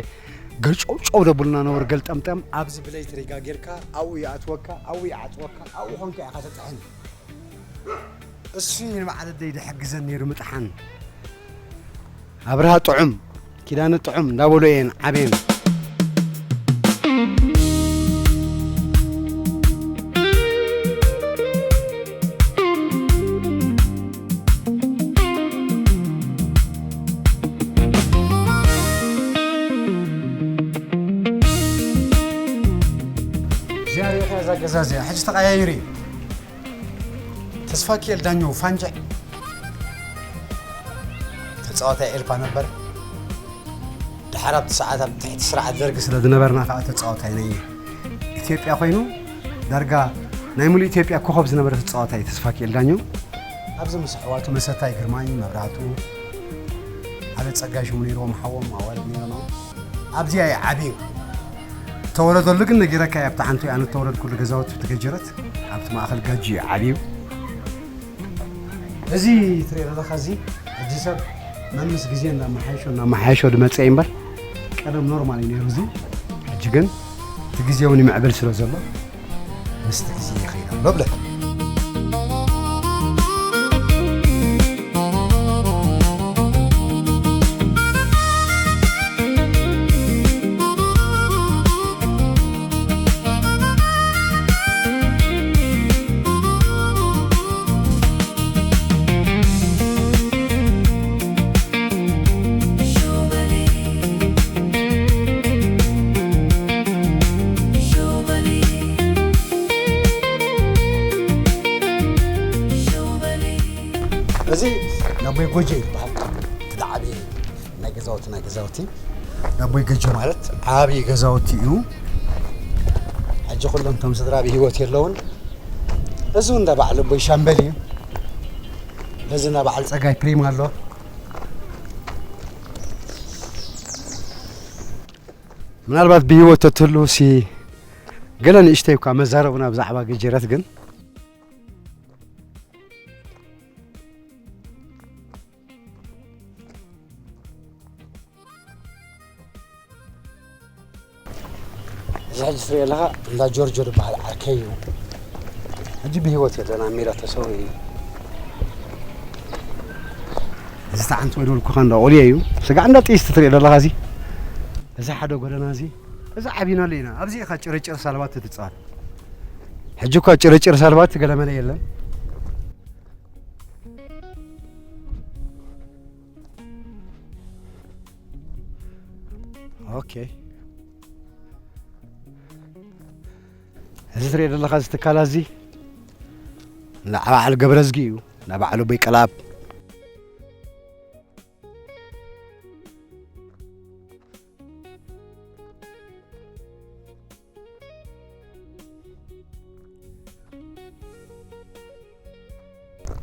ገጨውጨው ደብሉና ነበሩ ገልጠምጠም። ኣብዚ ብለይቲ ሪጋ ጌርካ ኣብኡ ይኣትወካ፣ ኣብኡ ይዓጽወካ፣ ኣብኡ ኾንካ ኢኻ ተጥሕን። እሱ እዩ ንበዓል ኣደይ ዝሕግዘን ነይሩ ምጥሓን። ኣብርሃ ጥዑም፣ ኪዳነ ጥዑም እንዳበሉ እየን ዓብየን። እግዚኣብሔር እዛ ገዛ እዚኣ ሕጂ ተቐያይሩ እዩ። ተስፋኪኤል ዳኘው ፋንጅዕ ተጻዋታይ ኤልፓ ነበር። ድሓር ኣብቲ ሰዓት ኣብ ትሕቲ ስርዓት ደርጊ ስለ ዝነበርና ከኣ ተጻዋታይ ናይ ኢትዮጵያ ኮይኑ ዳርጋ ናይ ሙሉእ ኢትዮጵያ ኮኸብ ዝነበረ ተጻዋታይ ተስፋኪኤል ዳኘው ኣብዚ ምስ ኣሕዋቱ መሰታይ ግርማይ መብራህቱ ሓደ ጸጋይ ሽሙ ነይርዎም ሓዎም ኣዋልድ ነይሮም። ኣብዚኣ እዩ ዓብዩ። ተወለደሉ ግን ነጊረካ እየ ኣብቲ ሓንቲ ኣነ ተወለድኩሉ ገዛውቲ ብትገጀረት ኣብቲ ማእኸል ጋጂ እዩ ዓብዩ። እዚ ትሪኦ ዘለኻ እዚ ሕጂ ሰብ መምስ ግዜ እናመሓየሾ እናመሓየሾ ዝመፀ እዩ እምበር ቀደም ኖርማል እዩ ነይሩ። እዚ ሕጂ ግን እቲ ግዜ እውን ይምዕብል ስለ ዘሎ ምስቲ ግዜ ይኸይድ ኣሎ ብለካ። እዚ ናቦይ ጎጆ ይበሃል። እቲ ዝዓበየ ናይ ገዛውቲ ናይ ገዛውቲ ናቦይ ጎጆ ማለት ዓብዪ ገዛውቲ እዩ። ሕጂ ኩሎም እቶም ስድራ ብህይወት የለውን። እዚ እውን እንዳ በዓል ኣቦይ ሻምበል እዩ። በዚ እንዳ በዓል ጸጋይ ፕሪም ኣሎ። ምናልባት ብህይወት ተትህሉ ሲ ገለ ንእሽተይ እኳ መዛረቡና ብዛዕባ ገጀረት ግን እዚ ሕጂ ትሪኦ ኣለኻ እንዳ ጆርጆ ዝበሃል ዓርከይ እዩ። ሕጂ ብህይወት የለን፣ ኣብ ሜዳ ተሰዊኡ እዩ። እዚ ተዓንት ወይ ደልኩኻ እንዳ ቆልዮ እዩ። ስጋዕ እንዳ ጥይስ ትሪኦ ዘለኻ እዚ። እዚ ሓደ ጎደና እዚ። እዚ ዓቢናሉ ኢና። ኣብዚ ኢኻ ጭርጭር ሳልባት ትጻወት። ሕጂ እኳ ጭርጭር ሳልባት ገለመለ የለን። ኦኬ። እዚ ትሪኦ ዘለኻ እዚ ትካል እዚ እንዳ በዓል ገብረዝጊ እዩ። እንዳ በዓል ኣቦይ ቀላብ።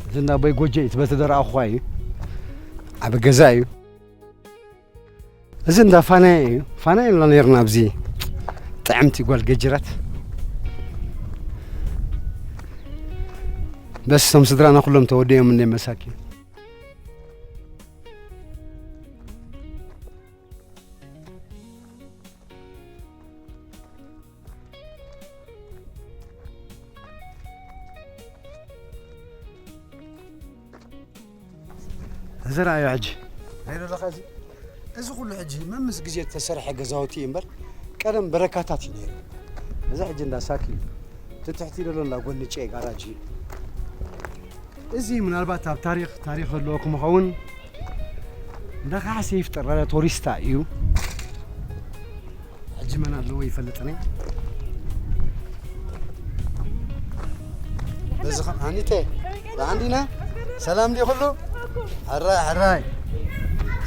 እዚ እንዳ ኣቦይ ጎጆ እዩ፣ እቲ በቲ ደረኣኹኻ እዩ። ዓቢ ገዛ እዩ። እዚ እንዳ ፋናየ እዩ። ፋናየ ንብላ ነይርና ኣብዚ። ጥዕምቲ ጓል ገጅራት። በስ እቶም ስድራና ኩሎም ተወዲኦም እንደ መሳኪን። እዚ ረኣዮ ሕጂ። ሪኦ ኣለኻ እዚ? እዚ ኩሉ ሕጂ መምስ ግዜ ዝተሰርሐ ገዛውቲ እዩ እምበር ቀደም በረካታት እዩ ነይሩ። እዚ ሕጂ እንዳ ሳኪ እዩ። እቲ ትሕቲ ዘሎ እንዳ ጎኒ ጨይ ጋራጅ እዩ። እዚ ምናልባት ኣብ ታሪኽ፣ ታሪኽ ዘለዎ ክምኸውን እንዳ ካሕሲ ይፍጠር፣ ቶሪስታ እዩ። ሕጂ መን ኣለዎ ይፈልጥን እየ። በዚ ኸም-፣ ሃኒተ፣ ደሓን ዲና? ሰላም ድዩ ኩሉ? ሕራይ፣ ሕራይ።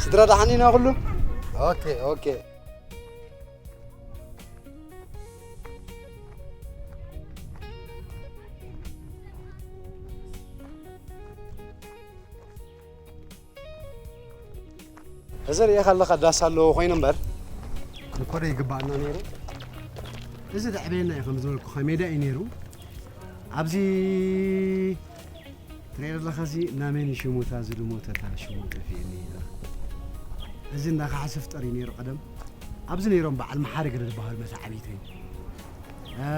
ስድራ ደሓን ኢና ኩሉ? ኦኬ፣ ኦኬ። እዚ ርኢኻ ኣለኻ ዳስ ኣለዎ ኮይኑ እምበር፣ ንኮዶ ይግባኣና ነይሩ። እዚ ዘዕበየና እዩ፣ ከም ዝበልኩኻ ሜዳ እዩ ነይሩ። ኣብዚ ትሪኦ ዘለኻ እዚ ናመን ሽሙ እታ ዝልሞተታ ሽሙ ጠፊእኒ። እዚ እንዳ ካሕሲ ፍጠር እዩ ነይሩ ቀደም። ኣብዚ ነይሮም በዓል መሓሪ ገለ ዝበሃሉ መሳዕቢተይ። እ፣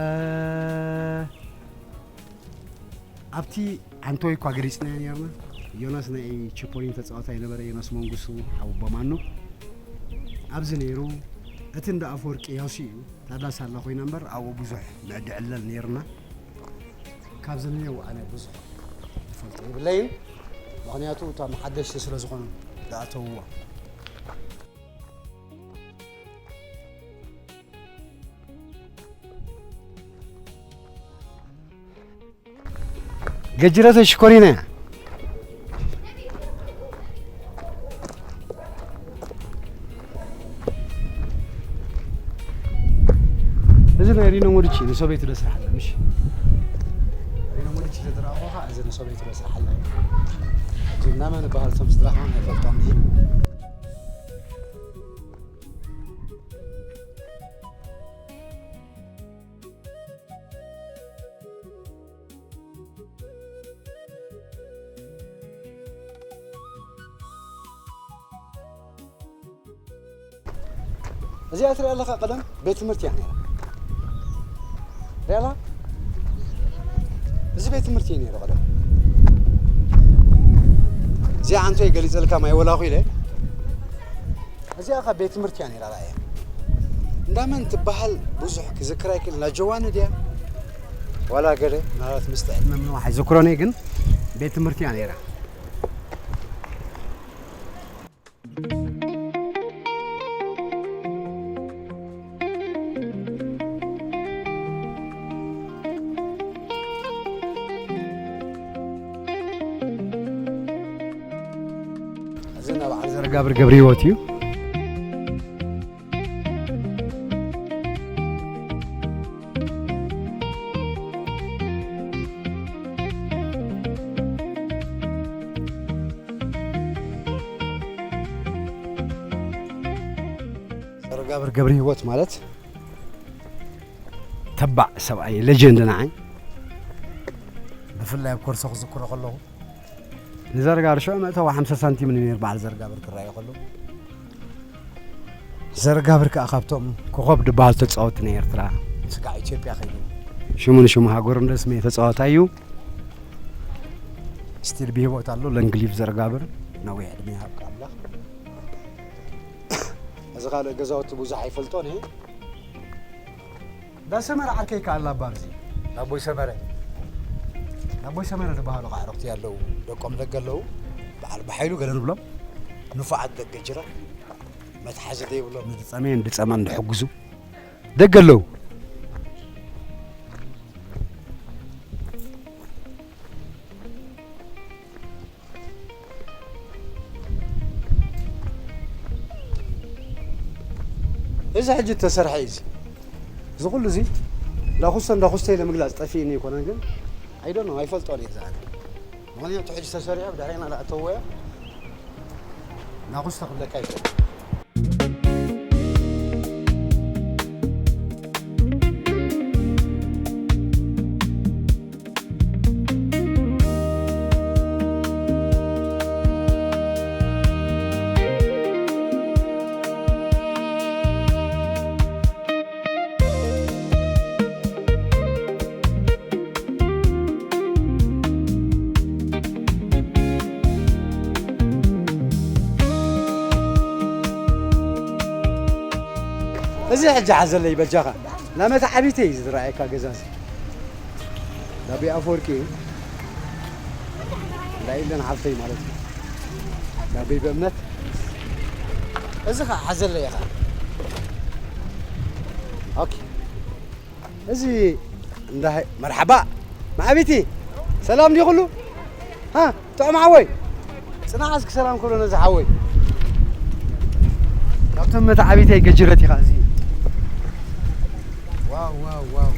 ኣብቲ ዓንቶይ እኳ ገሊጽናዮ ነይርና። ዮናስ ናይ ቺፖሊን ተጻዋታይ ነበረ፣ ዮናስ መንግስቱ ሓው ኣቦ ማኑ። ኣብዚ ነይሩ። እቲ እንዳ ኣፈወርቂ ያውሲ እዩ። ታዳስ ኣላ ኮይና እምበር ኣብኡ ብዙሕ ንዕድዕለል ነይርና። ካብዚ ንየው ኣነ ብዙሕ ይፈልጦ የብለይን። ምኽንያቱ እቶም ሓደሽቲ ስለ ዝኾኑ ዝኣተውዎ። ገጅረተ ሽኮሪና እያ። እዚ ናይ ሪኖ ሞዲቺ ንሰበይቱ ደስርሓላ፣ ምሽ? ሪኖ ሞዲቺ ዘደረኣኹኻ፣ እዚ ንሰበይቱ ደስርሓላ እዩ። እዚ እናመን በሃል፣ እቶም ስድራኻ ኣይፈልጦም ድዩ? እዚኣ ትሪኣ ኣለኻ፣ ቀደም ቤት ትምህርቲ እያ ነይራ። ሪኣላ? እዚ ቤት ትምህርቲ እዩ ነይሩ ቀደም። እዚኣ ኣንቶይ ገሊጸልካ ማይ ወላኹ ኢለ። እዚኣ ኸ ቤት ትምህርቲ እያ ነይራ። ራእያ እንዳመን ትበሃል ብዙሕ ክዝክር ኣይክእል። ናጀዋኒ ድያ ዋላ ገለ ምናልባት ምስቲ ዕድመ ምንዋሕ ኣይዝክሮን እየ፣ ግን ቤት ትምህርቲ እያ ነይራ። እዚ ናይ በዓል ዘረጋብር ገብረ ህይወት እዩ። ዘረጋብር ገብረ ህይወት ማለት ተባዕ ሰብኣይ፣ ሌጀንድ ንዓይ። ብፍላይ ኣብ ኮርሶ ክዝክሮ ከለኹ፣ ንዘርጋብር ሽዑ መእተዊ ሓምሳ ሳንቲም እዩ ነይሩ በዓል ዘርጋብር ክረኣዮ ከሎ። ዘርጋብር ከኣ ካብቶም ኮኾብ ዝበሃሉ ተጻወትቲ ናይ ኤርትራ፣ ስጋዕ ኢትዮጵያ ከይዱ፣ ሽሙ ንሽሙ ሃገሩ እንደ ስሜ ተጻዋታይ እዩ። ስቲል ብህይወት ኣሎ፣ ለንግሊቭ ዘርጋብር፣ ነዊሕ ዕድመ ይሃብካ ኣምላኽ። እዚ ካልእ ገዛውቲ ብዙሕ ኣይፈልጦን እየ። እንዳ ሰመረ ዓርከይ ከኣ ኣላ ኣብዚ። ናቦይ ሰመረ። ናቦይ ሰመረ ዝበሃሉ ከኣ ኣዕሩኽቲ ኣለዉ። ደቆም ደገ ኣለዉ። በዓል ብሓይሉ ገለ ንብሎም። ንፉዓት ደገ ጅራ። መትሓዚ ዘይብሎም። ንዝጸመየን ዝጸማን ዝሕግዙ ደገ ኣለዉ። እዚ ሕጂ እተሰርሐ እዩ። እዚ፣ እዚ ኩሉ እዚ ዳኹስተ፣ ዳኹስተ ኢለ ምግላጽ ጠፊእኒ ኣይኮነን፣ ግን I don't know፣ ኣይፈልጦን እየ እዚ ኣነ። ምኽንያቱ ሕጂ ተሰሪዑ ብድሕሪና ዳእተዎ እያ። ዳኹስተ ክብለካ ይኽእል። እዚ ሕጂ ሓዘለይ በጃኻ። ናመታ ዓቢተይ እዩ ዝረኣየካ ገዛ እዚ። ዳቤ ኣፈወርቂ እዩ። እንዳ ኢለን ሓፍተይ ማለት እዩ። ዳቤ በእምነት። እዚ ኸዓ ሓዘለይ ኢኻ። ኦኬ። እዚ እንዳ መርሓባ። ማዕቢቲ፣ ሰላም ድዩ ኩሉ? ሃ፣ ጥዑም ሓወይ። ጽናሕ እስኪ ሰላም ክብሎ ነዚ ሓወይ። ካብቶም መተዓቢተይ ገጅረት ኢኻ እዚ። ዋው፣ ዋው፣ ዋው።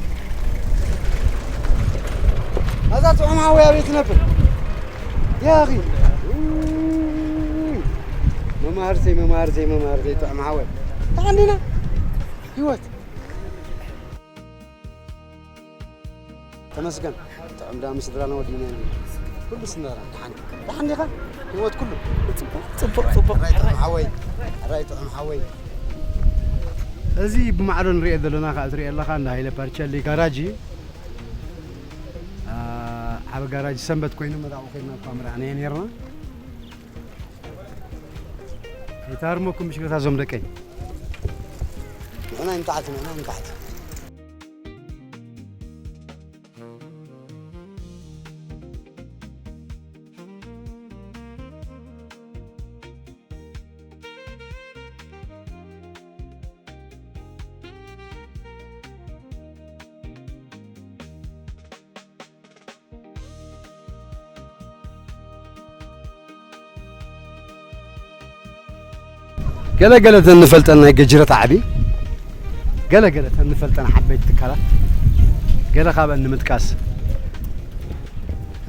ኣዛ ጥዑም ሓወይ ኣበይ ትነብር? ያኺ። ውይ። መማህርተይ፣ መማህርተይ፣ መማህርተይ ጥዑም ሓወይ። ተዓንዲና። ህይወት። ተመስገን። ጥዑም ዳኣ ምስ ስድራና ወዲእና ኢና። ኩሉ ስድራና ደሓን። ደሓን ዲኻ? ህይወት ኩሉ? ጽቡቕ፣ ጽቡቕ፣ ጽቡቕ። ሕራይ ጥዑም ሓወይ። ሕራይ ጥዑም ሓወይ። እዚ ብማዕዶ ንሪኦ ዘለና፣ ከዓ ትሪኦ ኣለኻ፣ እንዳ ሃይለ ፓርቸሊ ጋራጅ እዩ። አ፣ ዓቢ ጋራጅ ሰንበት ኮይኑ፣ መታኡ ኬድና እኳ ምርኣናዮ ኔርና። ኣይትሃርመኩም ብሽክለታ እዞም ደቀይ። ንዓይ ንታሕቲ፣ ንዓይ ንታሕቲ። ገለ ገለ ተን ንፈልጠን ናይ ገጅረት ዓቢ፣ ገለ ገለ ተን ንፈልጠን ዓበይቲ ትካላት፣ ገለ ካብአን ንምጥቃስ፣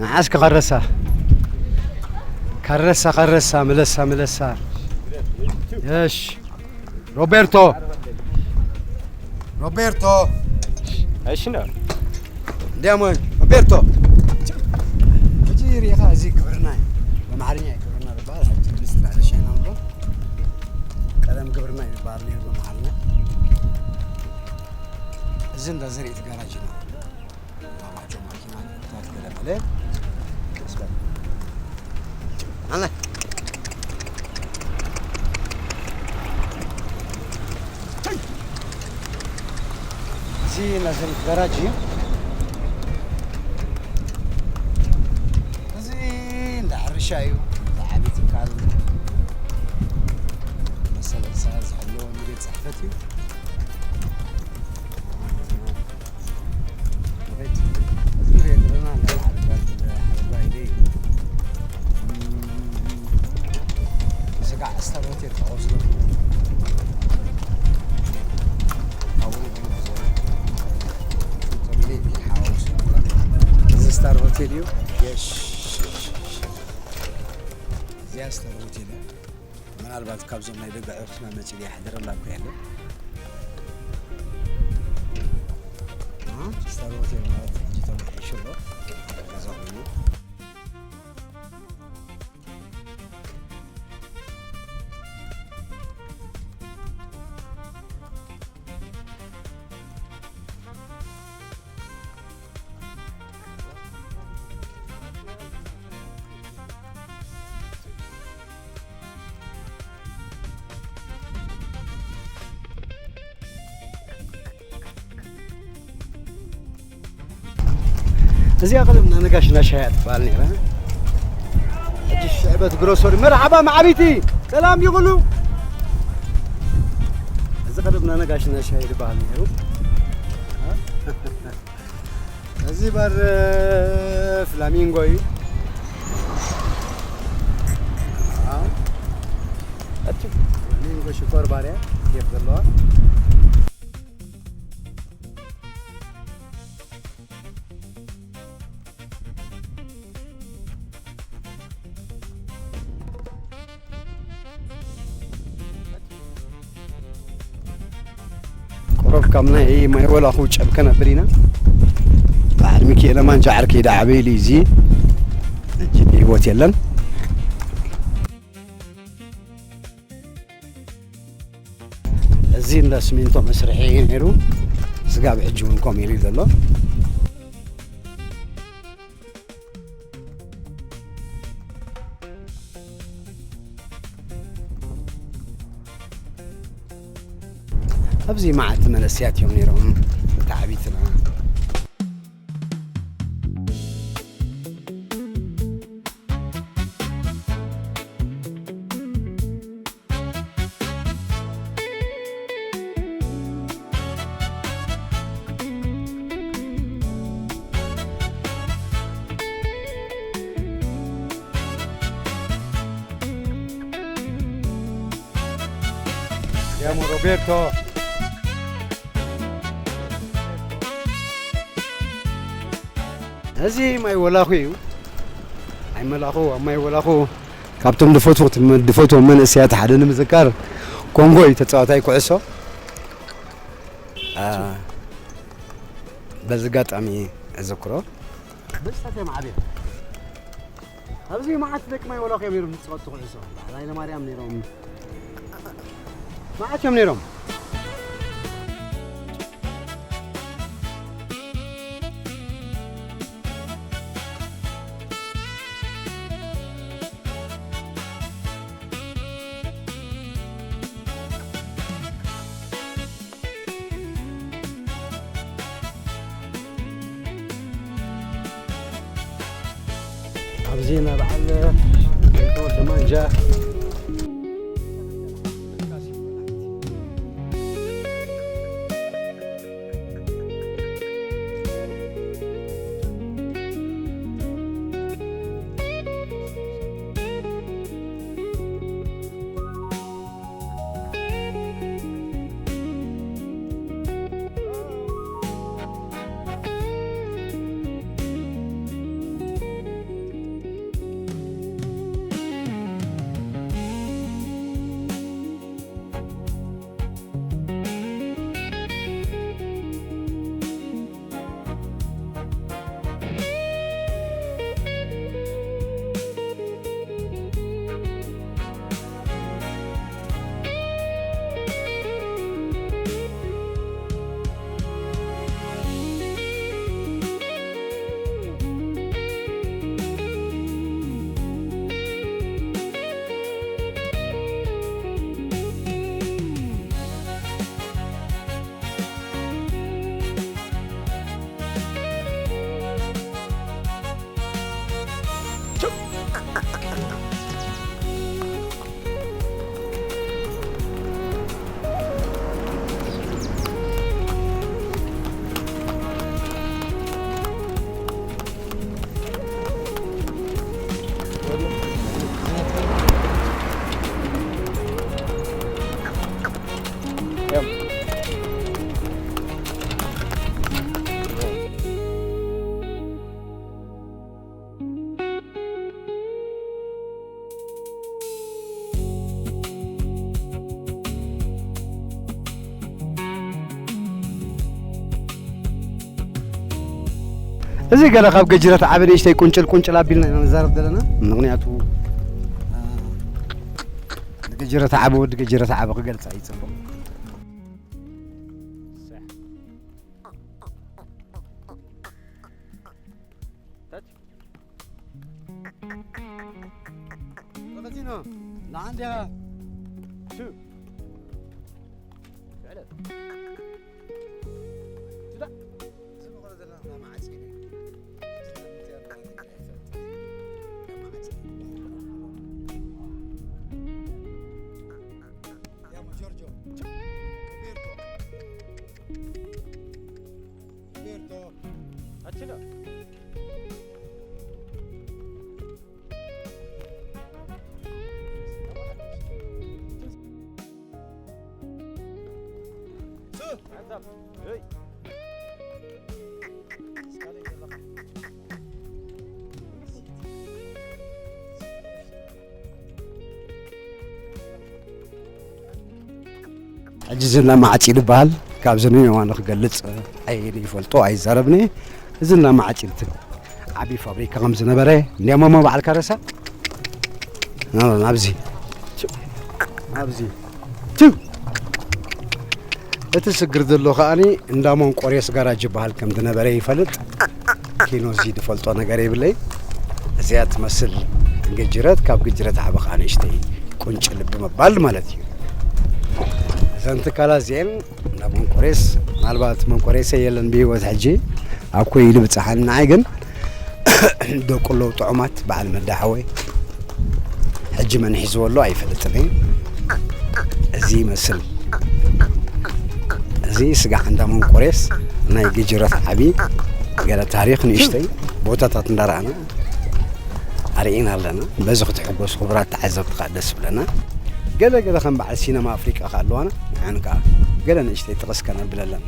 ንዓስከ ከረሳ፣ ከረሳ፣ ከረሳ፣ ምለሳ፣ ምለሳ። የሽ። ሮቤርቶ። ሮቤርቶ። እሺ ነው። እንዲያም ወይ ሮቤርቶ። ሕጂ ሪኢኻ፣ እዚ ግብርና እዩ። ብኣምሓርኛ እዩ ግብርና ዝበሃል፣ ሕጂ ሚኒስትሪ ሕርሻ ኢና ንብሎ። ቀደም ግብርና እዩ ዝበሃል ነይሩ ብኣምሓርኛ። እዚ እንዳ ዘርእቲ ጋራጅ ኢና። ማማቸው ማኪና ታት ገለመለ። ስበል። ኣነ። እዚ ናይ ዘርእቲ ጋራጅ እዩ። እዚ እንዳ ሕርሻ እዩ። እንዳ ዓቢ ትካል መሰል ሕርሻ ዝሕለወሉ ቤት ጽሕፈት እዩ። እዚ ስታር ሆቴል እዩ። የሽ፣ የሽ፣ የሽ። እዚኣ ስታር ሆቴል እያ። ምናልባት ካብዞም ናይ ደገ ኣዕሩኽትና መጺኡ የሕድረላ እኮ የለን። እ? ስታር ሆቴል ማለት ሕጂ ተመሒሹ ኣሎ። ገዛ ኮይኑ። እዚኣ ቀደም ናነጋሽና ሻሂ እያ ትበሃል ነይራ። ሕጂ ሽዕበት ግሮሰሪ። መርሓባ መዓቢቲ፣ ሰላም ይኹሉ። እዚ ቀደም ናነጋሽና ሻሂ ዝበሃል ነይሩ። እዚ ባር ፍላሚንጎ እዩ። ኣዎ። ኣቲ ፍላሚንጎ ሽኮር ባርያ ኬፍ ዘለዋ። ቁሩብ ካብ ናይ ማይ ወላኹ ጨብ ከነብል ኢና። በዓል ሚኪኤለ ማንጃ ዓርከይ ደኣ ዓበይሉ እዩ እዚ። ሕጂ ብህይወት የለን። እዚ እንዳ ስሚንቶ መስርሒ እዩ ነይሩ። ስጋብ ሕጂ እውን ከምኡ ኢሉ እዩ ዘሎ። ኣብዚ መዓት መንእሰያት እዮም ነይሮም፣ ተዓቢትና። Siamo Roberto. እዚ ማይ ወላኹ እዩ። ኣይ መላኹ፣ ኣብ ማይ ወላኹ ካብቶም ድፈትዎ፣ ድፈትዎም መንእሰያት ሓደ ንምዝካር ኮንጎ እዩ ተጻዋታይ ኩዕሶ። አ፣ በዚ ኣጋጣሚ እዝክሮ። በስታት እዮም ዓብዮም። ኣብዚ መዓት ደቂ ማይ ወላኹ እዮም ነይሮም ዝጻወቱ ኩዕሶ። በዓል ሃይለማርያም ነይሮም። መዓት እዮም ነይሮም። ኣብዚ ናይ በዓል ተወልደ ማንጃ። እዚ ገለ ካብ ገጅረት ዓቢ ንእሽተይ ቁንጭል ቁንጭል ኣቢልና ኢና ንዛረብ ዘለና። ምኽንያቱ፣ እ፣ ንገጅረት ዓቢ ወዲ ገጅረት ዓቢ ክገልጻ እዩ ጽቡቕ። Tac. Ragazino, là andiamo. Su. Fi'lan. Su da. Andiamo, Giorgio. Roberto. Roberto. Accendo. Su. Ehi. ሕጂ እዚ እንዳ ማዕጺድ ይበሃል። ካብዚ ንየማኑ ክገልጽ ኣይፈልጦ ኣይዛረብን እየ። እዚ እንዳ ማዕጺድ እቲ ዓቢ ፋብሪካ ከም ዝነበረ እንዲያሞ እሞ በዓልካ ረሳ። ና፣ ናብዚ። ናብዚ። ቱ። እቲ ስግር ዘሎ ከኣኒ እንዳ መንቆሬስ ጋራጅ ይበሃል ከም ዝነበረ ይፈልጥ። ኪኖ እዚ ዝፈልጦ ነገር የብለይ። እዚኣ ትመስል ግጅረት፣ ካብ ግጅረት ዓቢ ከኣ ንእሽተይ ቁንጭል ብምባል ማለት እዩ። እዘን ትካላት እዚኤን እንዳ መንቆሬስ፣ ምናልባት መንቆሬሰ የለን ብህይወት ሕጂ፣ ኣብ ኮይ ኢሉ ብጽሓኒ ንዓይ ግን ደቁ ኣለዉ ጥዑማት፣ በዓል መዳ ሓወይ። ሕጂ መን ሒዝዎ ኣሎ ኣይፈልጥን እየ። እዚ ይመስል። እዚ ስጋዕ እንዳ መንቆሬስ ናይ ግጅረት ዓቢ ገለ ታሪኽ ንእሽተይ ቦታታት እንዳረኣና ኣርኢና ኣለና። በዚ ክትሕጎስ ክቡራት ተዓዘብቲ ከኣ ደስ ይብለና። ገለ ገለ ከም በዓል ሲነማ ኣፍሪቃ ከኣ ኣለዋና። ንዓን ከኣ ገለ ንእሽተይ ጥቕስ ከነብለለን።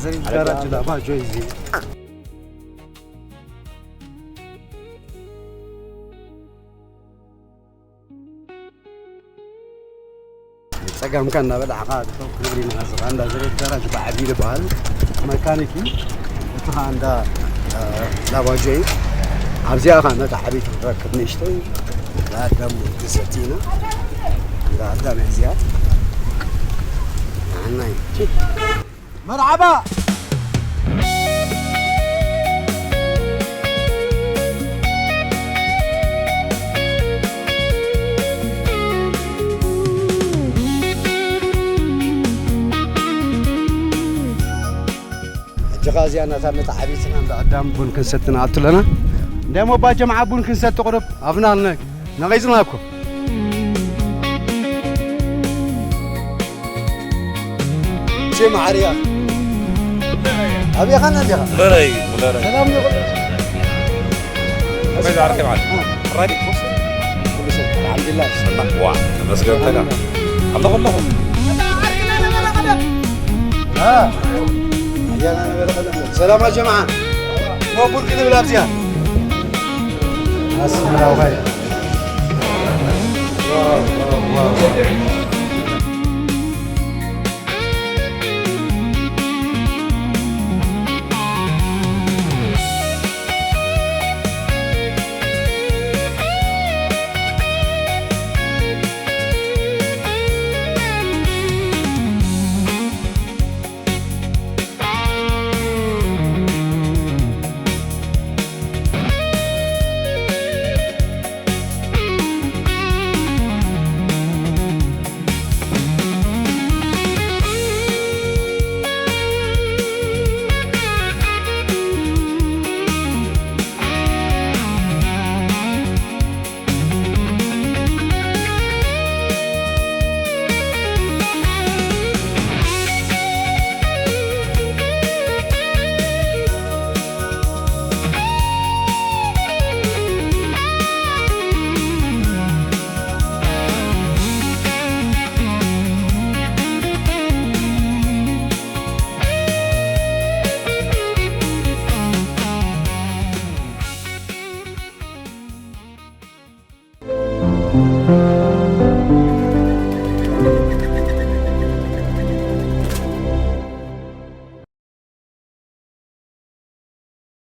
ዘሪፍ ጋራጅ ላባ ጆይዚ። ጸጋምካ እናበላዕኻ ትተው ክብሪ ናዝኻ እንዳ ዘሬት ጋራጅ ብዓቢ ዝበሃል መካኒክ እዩ። እቲ ኸኣ እንዳ፣ እ፣ ላባጆ እዩ። ኣብዚኣ ኸኣ ነታ ዓበይቲ ክትረክብ ንእሽተይ። እንዳ ኣዳም ግዘቲ ኢና። እንዳ ኣዳም እያ እዚኣ። ንዓና እዩ። መርሓባ። እዚኣ ናታ መጣዓቢትና እንዳ ኣዳም ቡን ክንሰቲ ንኣቱ ኣለና። እንዳ ሞባ ጀምዓ ቡን ክንሰቲ ቁሩብ ኣፍና ኣልነ ነቒጽና እኮ። ቼ መዓርያ። ኣበይ ኻና እንዲኻ? ሙለረይ፣ ሙለረይ። ሰላም ነው? ከመይ ዛዕርኪ በዓል? ሕራይ ዲኹም? ኩሉ ሰብ፣ ኣልሓምዱሊላህ። ሰላም፣ ዋ፣ ተመስገን ተጋ። ኣለኹ፣ ኣለኹ። አ፣ ኣያና ነበረ ቀደም። ሰላም ጀማዓ። ቡን ክንብል ኣብዚኣ። ኣስመራ ውሃይ። ዋው፣ ዋው፣ ዋው።